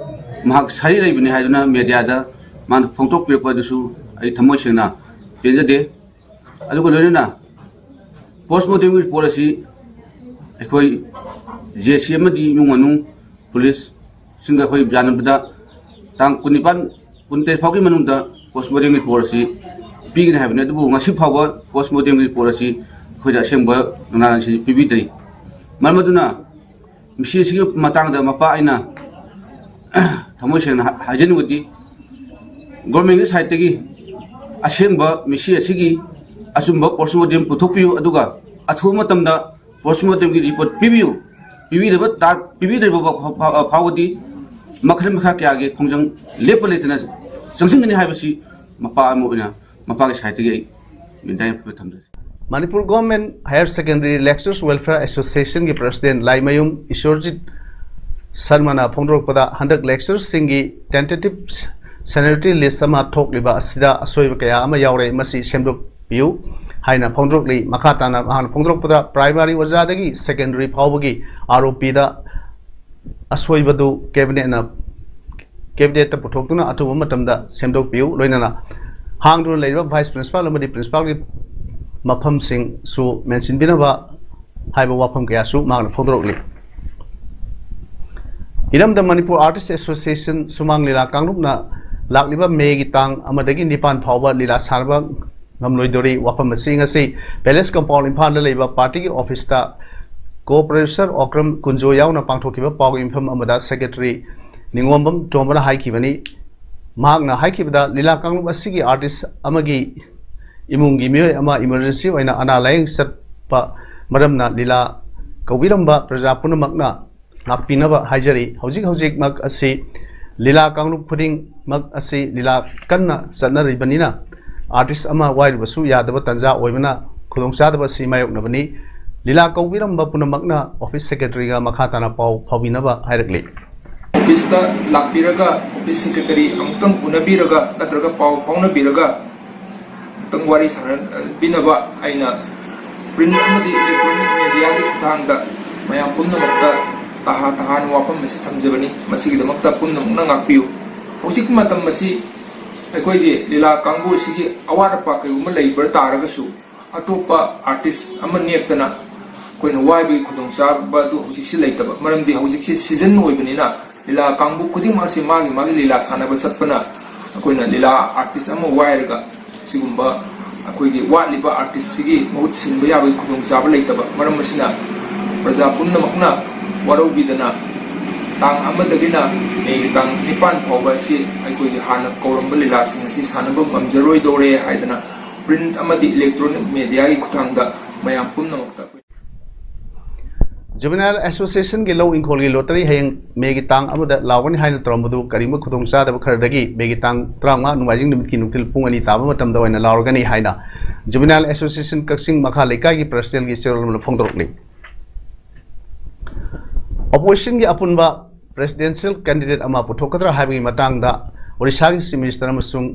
ꯃꯍꯥꯛ ꯁꯔꯤ ꯂꯩꯕꯅꯤ ꯍꯥꯏꯗꯨꯅ ꯃꯦꯗꯤꯌꯥꯗ ꯃꯥꯅ ꯐꯣꯡꯗꯣꯛꯄꯤꯔꯛꯄ ꯑꯗꯨꯁꯨ ꯑꯩ ꯊꯃꯣꯏ ꯁꯦꯡꯅ ꯄꯦꯟꯖꯗꯦ꯫ ꯑꯗꯨꯒ ꯂꯣꯏꯅꯅ ꯄꯣꯁꯃꯣꯔꯇꯦꯝꯒꯤ ꯔꯤꯄꯣꯔꯠ ꯑꯁꯤ ꯑꯩꯈꯣꯏ ꯖꯦ ꯁꯤ ꯑꯃꯗꯤ ꯏꯃꯨꯡ ꯃꯅꯨꯡ, ꯄꯨꯂꯤꯁꯁꯤꯡꯒ ꯑꯩꯈꯣꯏ ꯌꯥꯅꯕꯗ ꯇꯥꯡ ꯀꯨꯟꯅꯤꯄꯥꯟ, ꯀꯨꯟꯇꯔꯦꯠ ꯐꯥꯎꯒꯤ ꯃꯅꯨꯡꯗ ꯄꯣꯁꯃꯣꯔꯇꯦꯝꯒꯤ ꯔꯤꯄꯣꯔꯠ ꯑꯁꯤ ꯄꯤꯒꯅꯤ ꯍꯥꯏꯕꯅꯤ꯫ ꯑꯗꯨꯕꯨ ꯉꯁꯤ ꯐꯥꯎꯕ ꯄꯣꯁꯃꯣꯔꯇꯦꯝꯒꯤ ꯔꯤꯄꯣꯔꯠ ꯑꯁꯤ ꯑꯩꯈꯣꯏꯗ ꯑꯁꯦꯡꯕ ꯅꯨꯡꯅꯥꯡꯁꯤ ꯄꯤꯕꯤꯗ꯭ꯔꯤ꯫ ꯃꯔꯝ ꯑꯗꯨꯅ ꯃꯁꯤ ꯑꯁꯤꯒꯤ ꯃꯇꯥꯡꯗ ꯃꯄꯥ ꯑꯩꯅ ꯊꯃꯣꯏ ꯁꯦꯡꯅ ꯍꯥ-, ꯍꯥꯏꯖꯅꯤꯡꯕꯗꯤ, ꯒꯣꯔꯃꯦꯟꯒꯤ ꯁꯥꯏꯠꯇꯒꯤ ꯑꯁꯦꯡꯕ ꯃꯤꯁꯤ ꯑꯁꯤꯒꯤ ꯑꯆꯨꯝꯕ ꯄꯣꯁꯃꯣꯔꯇꯦꯝ ꯄꯨꯊꯣꯛꯄꯤꯌꯨ, ꯑꯗꯨꯒ ꯑꯊꯨꯕ ꯃꯇꯝꯗ ꯄꯣꯁꯃꯣꯔꯇꯦꯝꯒꯤ ꯔꯤꯄꯣꯔꯠ ꯄꯤꯕꯤꯌꯨ꯫ ꯄꯤꯕꯤꯗꯕ ꯇꯥ-, ꯄꯤꯕꯤꯗ꯭ꯔꯤꯕ ꯐꯥꯎ-, ꯐꯥꯎ-, ꯐꯥꯎꯕꯗꯤ ꯃꯈꯜ ꯃꯈꯥ ꯀꯌꯥꯒꯤ ꯈꯣꯡꯖꯪ ꯂꯦꯞꯄ ꯂꯩꯇꯅ ꯆꯪꯁꯤꯟꯒꯅꯤ ꯍꯥꯏꯕꯁꯤ ꯃꯄꯥ ꯑꯃ ꯑꯣꯏꯅ ꯃꯄꯥꯒꯤ ꯁꯥꯏꯠꯇꯒꯤ ꯑꯩ ꯃꯤꯗꯥꯏ ꯊꯝꯖꯔꯤ꯫ Manipur government higher secondary lecturers welfare ꯑꯦꯁꯣꯁꯤꯌꯦꯁꯟꯒꯤ ꯄ꯭ꯔꯁꯤꯗꯦꯟ ꯂꯥꯏꯃꯌꯨꯝ ꯏꯁꯣꯔꯖꯤꯠ ꯁꯔꯃꯅ ꯐꯣꯡꯗꯣꯔꯛꯄꯗ, ꯍꯟꯗꯛ ꯂꯦꯛꯆꯔꯁꯤꯡꯒꯤ ꯇꯦꯟꯇꯦꯇꯤꯚ ꯁꯦꯅꯤꯇꯔꯤ ꯂꯤꯁ ꯑꯃ ꯊꯣꯛꯂꯤꯕ ꯑꯁꯤꯗ ꯑꯁꯣꯏꯕ ꯀꯌꯥ ꯑꯃ ꯌꯥꯎꯔꯦ, ꯃꯁꯤ ꯁꯦꯝꯗꯣꯛꯄꯤꯌꯨ ꯍꯥꯏꯅ ꯐꯣꯡꯗꯣꯔꯛꯂꯤ꯫ ꯃꯈꯥ ꯇꯥꯅ ꯃꯍꯥꯛꯅ ꯐꯣꯡꯗꯣꯔꯛꯄꯗ, ꯄ꯭ꯔꯥꯏꯃꯥꯔꯤ ꯑꯣꯖꯥꯗꯒꯤ ꯁꯦꯀꯦꯟꯗꯔꯤ ꯐꯥꯎꯕꯒꯤ ꯑꯥꯔ ꯑꯣ ꯄꯤꯗ ꯑꯁꯣꯏꯕꯗꯨ ꯀꯦꯕꯤꯅꯦꯠꯅ, ꯀꯦꯕꯤꯅꯦꯠꯇ ꯄꯨꯊꯣꯛꯇꯨꯅ ꯑꯊꯨꯕ ꯃꯇꯝꯗ ꯁꯦꯝꯗꯣꯛꯄꯤꯌꯨ, ꯂꯣꯏꯅꯅ ꯍꯥꯡꯗꯨꯅ ꯂꯩꯔꯤꯕ ꯚꯥꯏꯁ ꯄ꯭ꯔꯤꯟꯁꯤꯄꯥꯜ ꯑꯃꯗꯤ ꯄ꯭ꯔꯤꯟꯁꯤꯄꯥꯜꯒꯤ ꯃꯐꯝꯁꯤꯡꯁꯨ ꯃꯦꯟꯁꯤꯟꯕꯤꯅꯕ ꯍꯥꯏꯕ ꯋꯥꯐꯝ ꯀꯌꯥꯁꯨ ꯃꯍꯥꯛꯅ ꯐꯣꯡꯗꯣꯔꯛꯂꯤ꯫ ꯏꯔꯝꯗꯝ ꯃꯅꯤꯄꯨꯔ ꯑꯥꯔꯇꯤꯁ ꯑꯦꯁꯣꯁꯤꯌꯦꯁꯟ ꯁꯨꯃꯥꯡ ꯂꯤꯂꯥ ꯀꯥꯡꯂꯨꯞꯅ ꯂꯥꯛꯂꯤꯕ ꯃꯦꯒꯤ ꯇꯥꯡ ꯑꯃꯗꯒꯤ ꯅꯤꯄꯥꯟ ꯐꯥꯎꯕ ꯂꯤꯂꯥ ꯁꯥꯟꯅꯕ ꯉꯝꯂꯣꯏꯗꯧꯔꯤ꯫ ꯋꯥꯐꯝ ꯑꯁꯤ ꯉꯁꯤ ꯄꯦꯂꯦꯁ ꯀꯝꯄꯥꯎꯟ ꯏꯝꯐꯥꯜꯗ ꯂꯩꯕ ꯄꯥꯔꯇꯤꯒꯤ ꯑꯣꯐꯤꯁꯇ ꯀꯣ ꯄ꯭ꯔꯣꯐꯦꯁꯔ ꯑꯣꯀ꯭ꯔꯝ ꯀꯨꯟꯖꯣ ꯌꯥꯎꯅ ꯄꯥꯡꯊꯣꯛꯈꯤꯕ ꯄꯥꯎꯒꯤ ꯃꯤꯐꯝ ꯑꯃꯗ ꯁꯦꯀ꯭ꯔꯦꯇꯔꯤ ꯅꯤꯉꯣꯝꯕꯝ ꯇꯣꯝꯕꯅ ꯍꯥꯏꯈꯤꯕꯅꯤ꯫ ꯃꯍꯥꯛꯅ ꯍꯥꯏꯈꯤꯕꯗ, ꯂꯤꯂꯥ ꯀꯥꯡꯂꯨꯞ ꯑꯁꯤꯒꯤ ꯑꯥꯔꯇꯤꯁ ꯑꯃꯒꯤ ꯏꯃꯨꯡꯒꯤ ꯃꯤꯑꯣꯏ ꯑꯃ ꯏꯃꯔꯖꯦꯟꯁꯤ ꯑꯣꯏꯅ ꯑꯅꯥ ꯂꯥꯌꯦꯡ ꯆꯠꯄ ꯃꯔꯝꯅ ꯂꯤꯂꯥ ꯀꯧꯕꯤꯔꯝꯕ ꯄ꯭ꯔꯖꯥ ꯄꯨꯝꯅꯃꯛꯅ ꯉꯥꯛꯄꯤꯅꯕ ꯍꯥꯏꯖꯔꯤ꯫ ꯍꯧꯖꯤꯛ ꯍꯧꯖꯤꯛꯃꯛ ꯑꯁꯤ ꯂꯤꯂꯥ ꯀꯥꯡꯂꯨꯞ ꯈꯨꯗꯤꯡꯃꯛ ꯑꯁꯤ ꯂꯤꯂꯥ ꯀꯟꯅ ꯆꯠꯅꯔꯤꯕꯅꯤꯅ, ꯑꯥꯔꯇꯤꯁ ꯑꯃ ꯋꯥꯏꯔꯨꯕꯁꯨ ꯌꯥꯗꯕ ꯇꯥꯟꯖꯥ ꯑꯣꯏꯕꯅ ꯈꯨꯗꯣꯡꯆꯥꯗꯕ ꯑꯁꯤ ꯃꯥꯌꯣꯛꯅꯕꯅꯤ꯫ ꯂꯤꯂꯥ ꯀꯧꯕꯤꯔꯝꯕ ꯄꯨꯝꯅꯃꯛꯅ office secretaryꯒ ꯃꯈꯥ ꯇꯥꯅ ꯄꯥꯎ ꯐꯥꯎꯕꯤꯅꯕ ꯍꯥꯏꯔꯛꯂꯤ꯫ Officeꯇ ꯂꯥꯛꯄꯤꯔꯒ office secretary ꯑꯃꯨꯛꯇꯪ ꯎꯅꯕꯤꯔꯒ ꯅꯠꯇ꯭ꯔꯒ ꯄꯥꯎ ꯐꯥꯎꯅꯕꯤꯔꯒ ꯑꯃꯨꯛꯇꯪ ꯋꯥꯔꯤ ꯁꯥꯟꯅꯕꯤꯅꯕ ꯑꯩꯅ print ꯑꯃꯗꯤ electronic mediaꯒꯤ ꯈꯨꯠꯊꯥꯡꯗ ꯃꯌꯥꯝ ꯄꯨꯝꯅꯃꯛꯇ ꯇꯍꯥ ꯇꯍꯥꯅ ꯋꯥꯐꯝ ꯑꯁꯤ ꯊꯝꯖꯕꯅꯤ꯫ ꯃꯁꯤꯒꯤꯗꯃꯛꯇ ꯄꯨꯝꯅꯃꯛꯅ ꯉꯥꯛꯄꯤꯌꯨ꯫ ꯍꯧꯖꯤꯛ ꯃꯇꯝ ꯑꯁꯤ ꯑꯩꯈꯣꯏꯒꯤ ꯂꯤꯂꯥ ꯀꯥꯡꯕꯨ ꯑꯁꯤꯒꯤ ꯑꯋꯥꯠ ꯑꯄꯥ ꯀꯩꯒꯨꯝꯕ ꯂꯩꯕ ꯇꯥꯔꯒꯁꯨ ꯑꯇꯣꯞꯄ artist ꯑꯃ ꯅꯦꯛꯇꯅ ꯑꯩꯈꯣꯏꯅ ꯋꯥꯏꯕꯒꯤ ꯈꯨꯗꯣꯡꯆꯥꯕ ꯑꯗꯨ ꯍꯧꯖꯤꯛꯁꯤ ꯂꯩꯇꯕ꯫ ꯃꯔꯝꯗꯤ ꯍꯧꯖꯤꯛꯁꯤ season ꯑꯣꯏꯕꯅꯤꯅ ꯂꯤꯂꯥ ꯀꯥꯡꯕꯨ ꯈꯨꯗꯤꯡꯃꯛ ꯑꯁꯤ ꯃꯥꯒꯤ ꯃꯥꯒꯤ ꯂꯤꯂꯥ ꯁꯥꯟꯅꯕ ꯆꯠꯄꯅ ꯑꯩꯈꯣꯏꯅ ꯂꯤꯂꯥ artist ꯑꯃ ꯋꯥꯏꯔꯒ ꯁꯤꯒꯨꯝꯕ ꯑꯩꯈꯣꯏꯒꯤ ꯋꯥꯠꯂꯤꯕ artistꯁꯤꯒꯤ ꯃꯍꯨꯠ ꯁꯤꯟꯕ ꯌꯥꯕꯒꯤ ꯈꯨꯗꯣꯡꯆꯥꯕ ꯂꯩꯇꯕ꯫ ꯃꯔꯝ ꯑꯁꯤꯅ ꯄ꯭ꯔꯖꯥ ꯄꯨꯝꯅꯃꯛꯅ ꯋꯥꯔꯧꯕꯤꯗꯅ ꯇꯥꯡ ꯑꯃꯗꯒꯤꯅ ꯃꯦꯒꯤ ꯇꯥꯡ ꯅꯤꯄꯥꯟ ꯐꯥꯎꯕ ꯑꯁꯤ ꯑꯩꯈꯣꯏꯒꯤ ꯍꯥꯟꯅ ꯀꯧꯔꯝꯕ ꯂꯤꯂꯥꯁꯤꯡ ꯑꯁꯤ ꯁꯥꯟꯅꯕ ꯉꯝꯖꯔꯣꯏꯗꯧꯔꯦ ꯍꯥꯏꯗꯅ print ꯑꯃꯗꯤ electronic mediaꯒꯤ ꯈꯨꯠꯊꯥꯡꯗ ꯃꯌꯥꯝ ꯄꯨꯝꯅꯃꯛꯇ ꯑꯩꯈꯣꯏ Juvenile Associationꯒꯤ ꯂꯧ ꯏꯪꯈꯣꯜꯒꯤ lottery ꯍꯌꯦꯡ ꯃꯦꯒꯤ ꯇꯥꯡ ꯑꯃꯗ ꯂꯥꯎꯒꯅꯤ ꯍꯥꯏꯅ ꯇꯧꯔꯝꯕꯗꯨ ꯀꯔꯤꯒꯨꯝꯕ ꯈꯨꯗꯣꯡꯆꯥꯗꯕ ꯈꯔꯗꯒꯤ ꯃꯦꯒꯤ ꯇꯥꯡ ꯇꯔꯥꯃꯉꯥ ꯅꯣꯡꯃꯥꯏꯖꯤꯡ ꯅꯨꯃꯤꯠꯀꯤ ꯅꯨꯡꯊꯤꯜ ꯄꯨꯡ ꯑꯅꯤ ꯇꯥꯕ ꯃꯇꯝꯗ ꯑꯣꯏꯅ ꯂꯥꯎꯔꯒꯅꯤ ꯍꯥꯏꯅ Juvenile Association ꯀꯛꯆꯤꯡ ꯃꯈꯥ ꯂꯩꯀꯥꯏꯒꯤ presidentꯒꯤ ꯆꯦꯔꯣꯜ ꯑꯃꯅ ꯐꯣꯡꯗꯣꯔꯛꯂꯤ꯫ Oppositionꯒꯤ ꯑꯄꯨꯟꯕ presidential candidate ꯑꯃ ꯄꯨꯊꯣꯛꯀꯗ꯭ꯔꯥ ꯍꯥꯏꯕꯒꯤ ꯃꯇꯥꯡꯗ ꯑꯣꯔꯤꯁꯥꯒꯤ Chief Minister ꯑꯃꯁꯨꯡ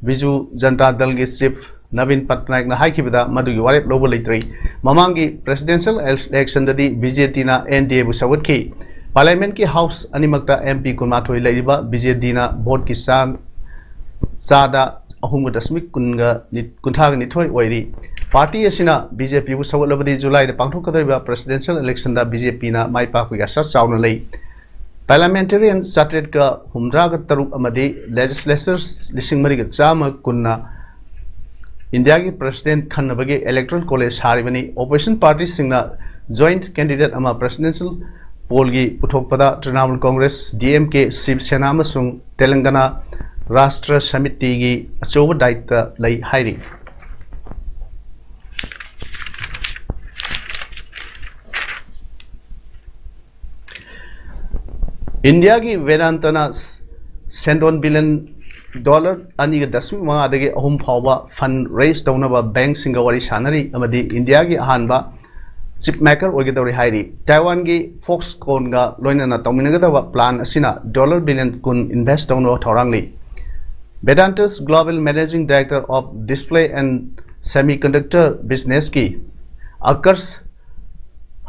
ꯕꯤꯖꯨ ꯖꯅꯇꯥ ꯗꯜꯒꯤ chief ꯅꯕꯤꯟ ꯄꯠꯅꯥꯌꯛꯅ ꯍꯥꯏꯈꯤꯕꯗ ꯃꯗꯨꯒꯤ ꯋꯥꯔꯦꯞ ꯂꯧꯕ ꯂꯩꯇ꯭ꯔꯤ꯫ ꯃꯃꯥꯡꯒꯤ presidential electionꯗꯗꯤ BJPꯅ NDAꯕꯨ ꯁꯧꯒꯠꯈꯤ꯫ Parliamentꯀꯤ house ꯑꯅꯤꯃꯛꯇ MP ꯀꯨꯟꯃꯥꯊꯣꯏ ꯂꯩꯔꯤꯕ BJPꯅ voteꯀꯤ ꯆꯥꯡ ꯆꯥꯗ ꯑꯍꯨꯝꯒ ꯗꯁꯃꯤꯛ ꯀꯨꯟꯒ ꯅꯤ-, ꯀꯨꯟꯊ꯭ꯔꯥꯒ ꯅꯤꯊꯣꯏ ꯑꯣꯏꯔꯤ꯫ Party ꯑꯁꯤꯅ BJPꯕꯨ ꯁꯧꯒꯠꯂꯕꯗꯤ ꯖꯨꯂꯥꯏꯗ ꯄꯥꯡꯊꯣꯛꯀꯗꯧꯔꯤꯕ presidential electionꯗ BJPꯅ ꯃꯥꯏ ꯄꯥꯛꯄꯒꯤ ꯑꯥꯁꯥ ꯆꯥꯎꯅ ꯂꯩ꯫ Parliamentarian ꯆꯥꯇ꯭ꯔꯦꯠꯀ ꯍꯨꯝꯗ꯭ꯔꯥꯒ ꯇꯔꯨꯛ ꯑꯃꯗꯤ legislators ꯂꯤꯁꯤꯡ ꯃꯔꯤꯒ ꯆꯥꯝꯃ ꯀꯨꯟꯅ ꯏꯟꯗꯤꯌꯥꯒꯤ president ꯈꯟꯅꯕꯒꯤ electoral college ꯁꯥꯔꯤꯕꯅꯤ꯫ Opposition partyꯁꯤꯡꯅ joint candidate ꯑꯃ presidential pollꯒꯤ ꯄꯨꯊꯣꯛꯄꯗ Trinamool Congress, DMK, Shiv Sena ꯑꯃꯁꯨꯡ Telangana Rashtra Samitiꯒꯤ ꯑꯆꯧꯕ ꯗꯥꯏꯇ ꯂꯩ ꯍꯥꯏꯔꯤ꯫ ꯏꯟꯗꯤꯌꯥꯒꯤ ꯕꯦꯗꯥꯟꯇꯅ ꯁꯦꯟꯗꯣꯟ billion dollar ꯑꯅꯤꯒ ꯗꯁꯃꯤꯛ ꯃꯉꯥꯗꯒꯤ ꯑꯍꯨꯝ ꯐꯥꯎꯕ fund raise ꯇꯧꯅꯕ bankꯁꯤꯡꯒ ꯋꯥꯔꯤ ꯁꯥꯟꯅꯔꯤ ꯑꯃꯗꯤ ꯏꯟꯗꯤꯌꯥꯒꯤ ꯑꯍꯥꯟꯕ ꯆꯤꯞ ꯃꯦꯀꯔ ꯑꯣꯏꯒꯗꯧꯔꯤ ꯍꯥꯏꯔꯤ꯫ ꯇꯥꯏꯋꯥꯟꯒꯤ ꯐꯣꯛꯁꯀꯣꯟꯒ ꯂꯣꯏꯅꯅ ꯇꯧꯃꯤꯟꯅꯒꯗꯕ ꯄ꯭ꯂꯥꯟ ꯑꯁꯤꯅ ꯗꯣꯂꯔ ꯕꯤꯂꯤꯌꯟ ꯀꯨꯟ ꯏꯟꯚꯦꯁ ꯇꯧꯅꯕ ꯊꯧꯔꯥꯡꯅꯤ꯫ Vedanta's global managing director of display and semiconductor ꯕꯤꯖꯤꯅꯦꯁꯀꯤ ꯑꯀꯔꯁ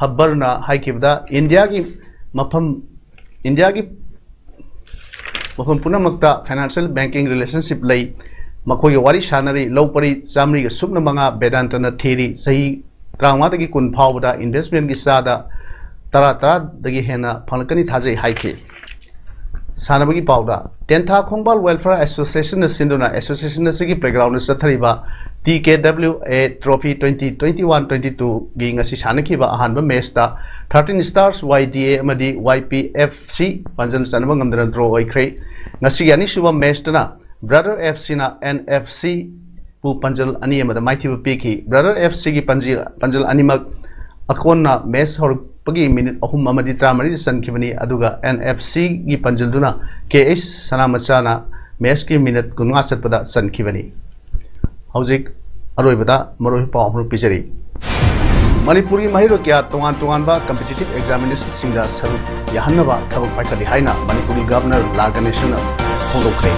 ꯍꯕꯔꯅ ꯍꯥꯏꯈꯤꯕꯗ, ꯏꯟꯗꯤꯌꯥꯒꯤ ꯃꯐꯝ ꯏꯟꯗꯤꯌꯥꯒꯤ ꯃꯐꯝ ꯄꯨꯝꯅꯃꯛꯇ ꯐꯥꯏꯅꯥꯟꯁꯤꯌꯦꯜ ꯕꯦꯡꯀꯤꯡ ꯔꯤꯂꯦꯁꯟꯁꯤꯞ ꯂꯩ꯫ ꯃꯈꯣꯏꯒ ꯋꯥꯔꯤ ꯁꯥꯟꯅꯔꯤ꯫ ꯂꯧ ꯄꯔꯤ ꯆꯥꯃꯔꯤꯒ ꯁꯨꯞꯅ ꯃꯉꯥ ꯕꯦꯗꯥꯟꯇꯅ ꯊꯤꯔꯤ꯫ ꯆꯍꯤ ꯇꯔꯥꯃꯉꯥꯗꯒꯤ ꯀꯨꯟ ꯐꯥꯎꯕꯗ ꯏꯟꯚꯦꯁꯃꯦꯟꯒꯤ ꯆꯥꯗ ꯇꯔꯥ, ꯇꯔꯥꯗꯒꯤ ꯍꯦꯟꯅ ꯐꯪꯂꯛꯀꯅꯤ ꯊꯥꯖꯩ ꯍꯥꯏꯈꯤ꯫ ꯁꯥꯟꯅꯕꯒꯤ ꯄꯥꯎꯗ, ꯇꯦꯟꯊꯥ ꯈꯣꯡꯕꯥꯜ ꯋꯦꯜꯐꯤꯌꯔ ꯑꯦꯁꯣꯁꯤꯌꯦꯁꯟꯅ ꯁꯤꯟꯗꯨꯅ ꯑꯦꯁꯣꯁꯤꯌꯦꯁꯟ ꯑꯁꯤꯒꯤ ꯄ꯭ꯂꯦꯒ꯭ꯔꯥꯎꯟꯗ ꯆꯠꯊꯔꯤꯕ T K W A trophy twenty twenty one twenty ꯇꯨꯒꯤ ꯉꯁꯤ ꯁꯥꯟꯅꯈꯤꯕ ꯑꯍꯥꯟꯕ ꯃꯦꯆꯇ ꯊꯥꯔꯇꯤꯟ ꯁ꯭ꯇꯥꯔꯁ ꯋꯥꯏ ꯗꯤ ꯑꯦ ꯑꯃꯗꯤ ꯋꯥꯏ ꯄꯤ ꯑꯦꯐ ꯁꯤ ꯄꯥꯟꯖꯜ ꯆꯟꯕ ꯉꯝꯗꯅ ꯗ꯭ꯔꯣ ꯑꯣꯏꯈ꯭ꯔꯦ꯫ ꯉꯁꯤꯒꯤ ꯑꯅꯤꯁꯨꯕ ꯃꯦꯆꯇꯅ ꯕ꯭ꯔꯗꯔ ꯑꯦꯐ ꯁꯤꯅ ꯑꯦꯟ ꯑꯦꯐ ꯁꯤ ꯕꯨ ꯄꯥꯟꯖꯜ ꯑꯅꯤ ꯑꯃꯗ ꯃꯥꯏꯊꯤꯕ ꯄꯤꯈꯤ꯫ ꯕ꯭ꯔꯗꯔ ꯑꯦꯐ ꯁꯤꯒꯤ ꯄꯥꯟꯖꯤ-, ꯄꯥꯟꯖꯜ ꯑꯅꯤꯃꯛ ꯑꯀꯣꯟꯅ ꯃꯦꯆ ꯍꯧꯔꯛꯄꯒꯤ ꯃꯤꯅꯤꯠ ꯑꯍꯨꯝ ꯑꯃꯗꯤ ꯇꯔꯥꯃꯔꯤꯗ ꯆꯟꯈꯤꯕꯅꯤ, ꯑꯗꯨꯒ ꯑꯦꯟ ꯑꯦꯐ ꯁꯤꯒꯤ ꯄꯥꯟꯖꯜꯗꯨꯅ ꯀꯦ ꯑꯩꯆ ꯁꯅꯥꯃꯆꯥꯅ ꯃꯦꯆꯀꯤ ꯃꯤꯅꯤꯠ ꯀꯨꯟꯃꯉꯥ ꯆꯠꯄꯗ ꯆꯟꯈꯤꯕꯅꯤ꯫ ꯍꯧꯖꯤꯛ ꯑꯔꯣꯏꯕꯗ ꯃꯔꯨꯑꯣꯏꯕ ꯄꯥꯎ ꯑꯃꯈꯛ ꯄꯤꯖꯔꯤ꯫ ꯃꯅꯤꯄꯨꯔꯒꯤ ꯃꯍꯩꯔꯣꯏ ꯀꯌꯥ ꯇꯣꯉꯥꯟ ꯇꯣꯉꯥꯟꯕ ꯀꯝꯄꯤꯇꯤꯇꯤꯚ ꯑꯦꯛꯖꯥꯃꯤꯅꯦꯁꯟꯁꯤꯡꯗ ꯁꯔꯨꯛ ꯌꯥꯍꯟꯅꯕ ꯊꯕꯛ ꯄꯥꯏꯈꯠꯂꯤ ꯍꯥꯏꯅ ꯃꯅꯤꯄꯨꯔꯒꯤ ꯒꯚꯔꯅꯔ ꯂꯥ ꯒꯅꯦꯁꯟꯅ ꯐꯣꯡꯗꯣꯛꯈ꯭ꯔꯦ꯫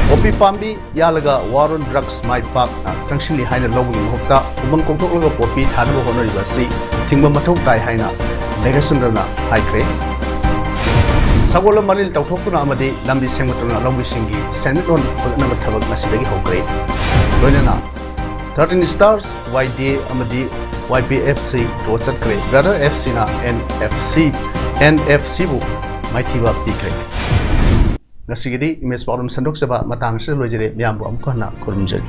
ꯄꯣꯄꯤ ꯄꯥꯝꯕꯤ ꯌꯥꯜꯂꯒ war on drugs ꯃꯥꯏ ꯄꯥꯛꯅ ꯆꯪꯁꯤꯜꯂꯤ ꯍꯥꯏꯅ ꯂꯧꯕꯒꯤ ꯃꯍꯨꯠꯇ ꯎꯃꯪ ꯀꯣꯛꯊꯣꯛꯂꯒ ꯄꯣꯄꯤ ꯊꯥꯅꯕ ꯍꯣꯠꯅꯔꯤꯕ ꯑꯁꯤ ꯊꯤꯡꯕ ꯃꯊꯧ ꯇꯥꯏ ꯍꯥꯏꯅ ꯃꯦꯘꯆꯟꯗ꯭ꯔꯅ ꯍꯥꯏꯈ꯭ꯔꯦ꯫ ꯁꯒꯣꯜ ꯃꯔꯤꯜ ꯇꯧꯊꯣꯛꯇꯨꯅ ꯑꯃꯗꯤ ꯂꯝꯕꯤ ꯁꯦꯝꯒꯠꯇꯨꯅ ꯂꯧꯃꯤꯁꯤꯡꯒꯤ ꯁꯦꯟꯃꯤꯠꯂꯣꯟ ꯐꯒꯠꯅꯕ ꯊꯕꯛ ꯉꯁꯤꯗꯒꯤ ꯍꯧꯈ꯭ꯔꯦ꯫ ꯂꯣꯏꯅꯅ ꯊꯥꯔꯇꯤꯟ ꯁ꯭ꯇꯥꯔꯁ ꯋꯥꯏ ꯗꯤ ꯑꯦ ꯑꯃꯗꯤ ꯋꯥꯏ ꯄꯤ ꯑꯦꯐ ꯁꯤ ꯗ꯭ꯔꯣ ꯆꯠꯈ꯭ꯔꯦ꯫ ꯕ꯭ꯔꯗꯔ ꯑꯦꯐ ꯁꯤꯅ N F C, N F ꯁꯤꯕꯨ ꯃꯥꯏꯊꯤꯕ ꯄꯤꯈ꯭ꯔꯦ꯫ ꯉꯁꯤꯒꯤꯗꯤ ꯏꯃꯦꯖ ꯄꯥꯎꯗꯝ ꯁꯟꯗꯣꯛꯆꯕ ꯃꯇꯥꯡ ꯑꯁꯤꯗ ꯂꯣꯏꯖꯔꯦ꯫ ꯃꯌꯥꯝꯕꯨ ꯑꯃꯨꯛ ꯍꯟꯅ ꯈꯨꯔꯨꯝꯖꯔꯤ꯫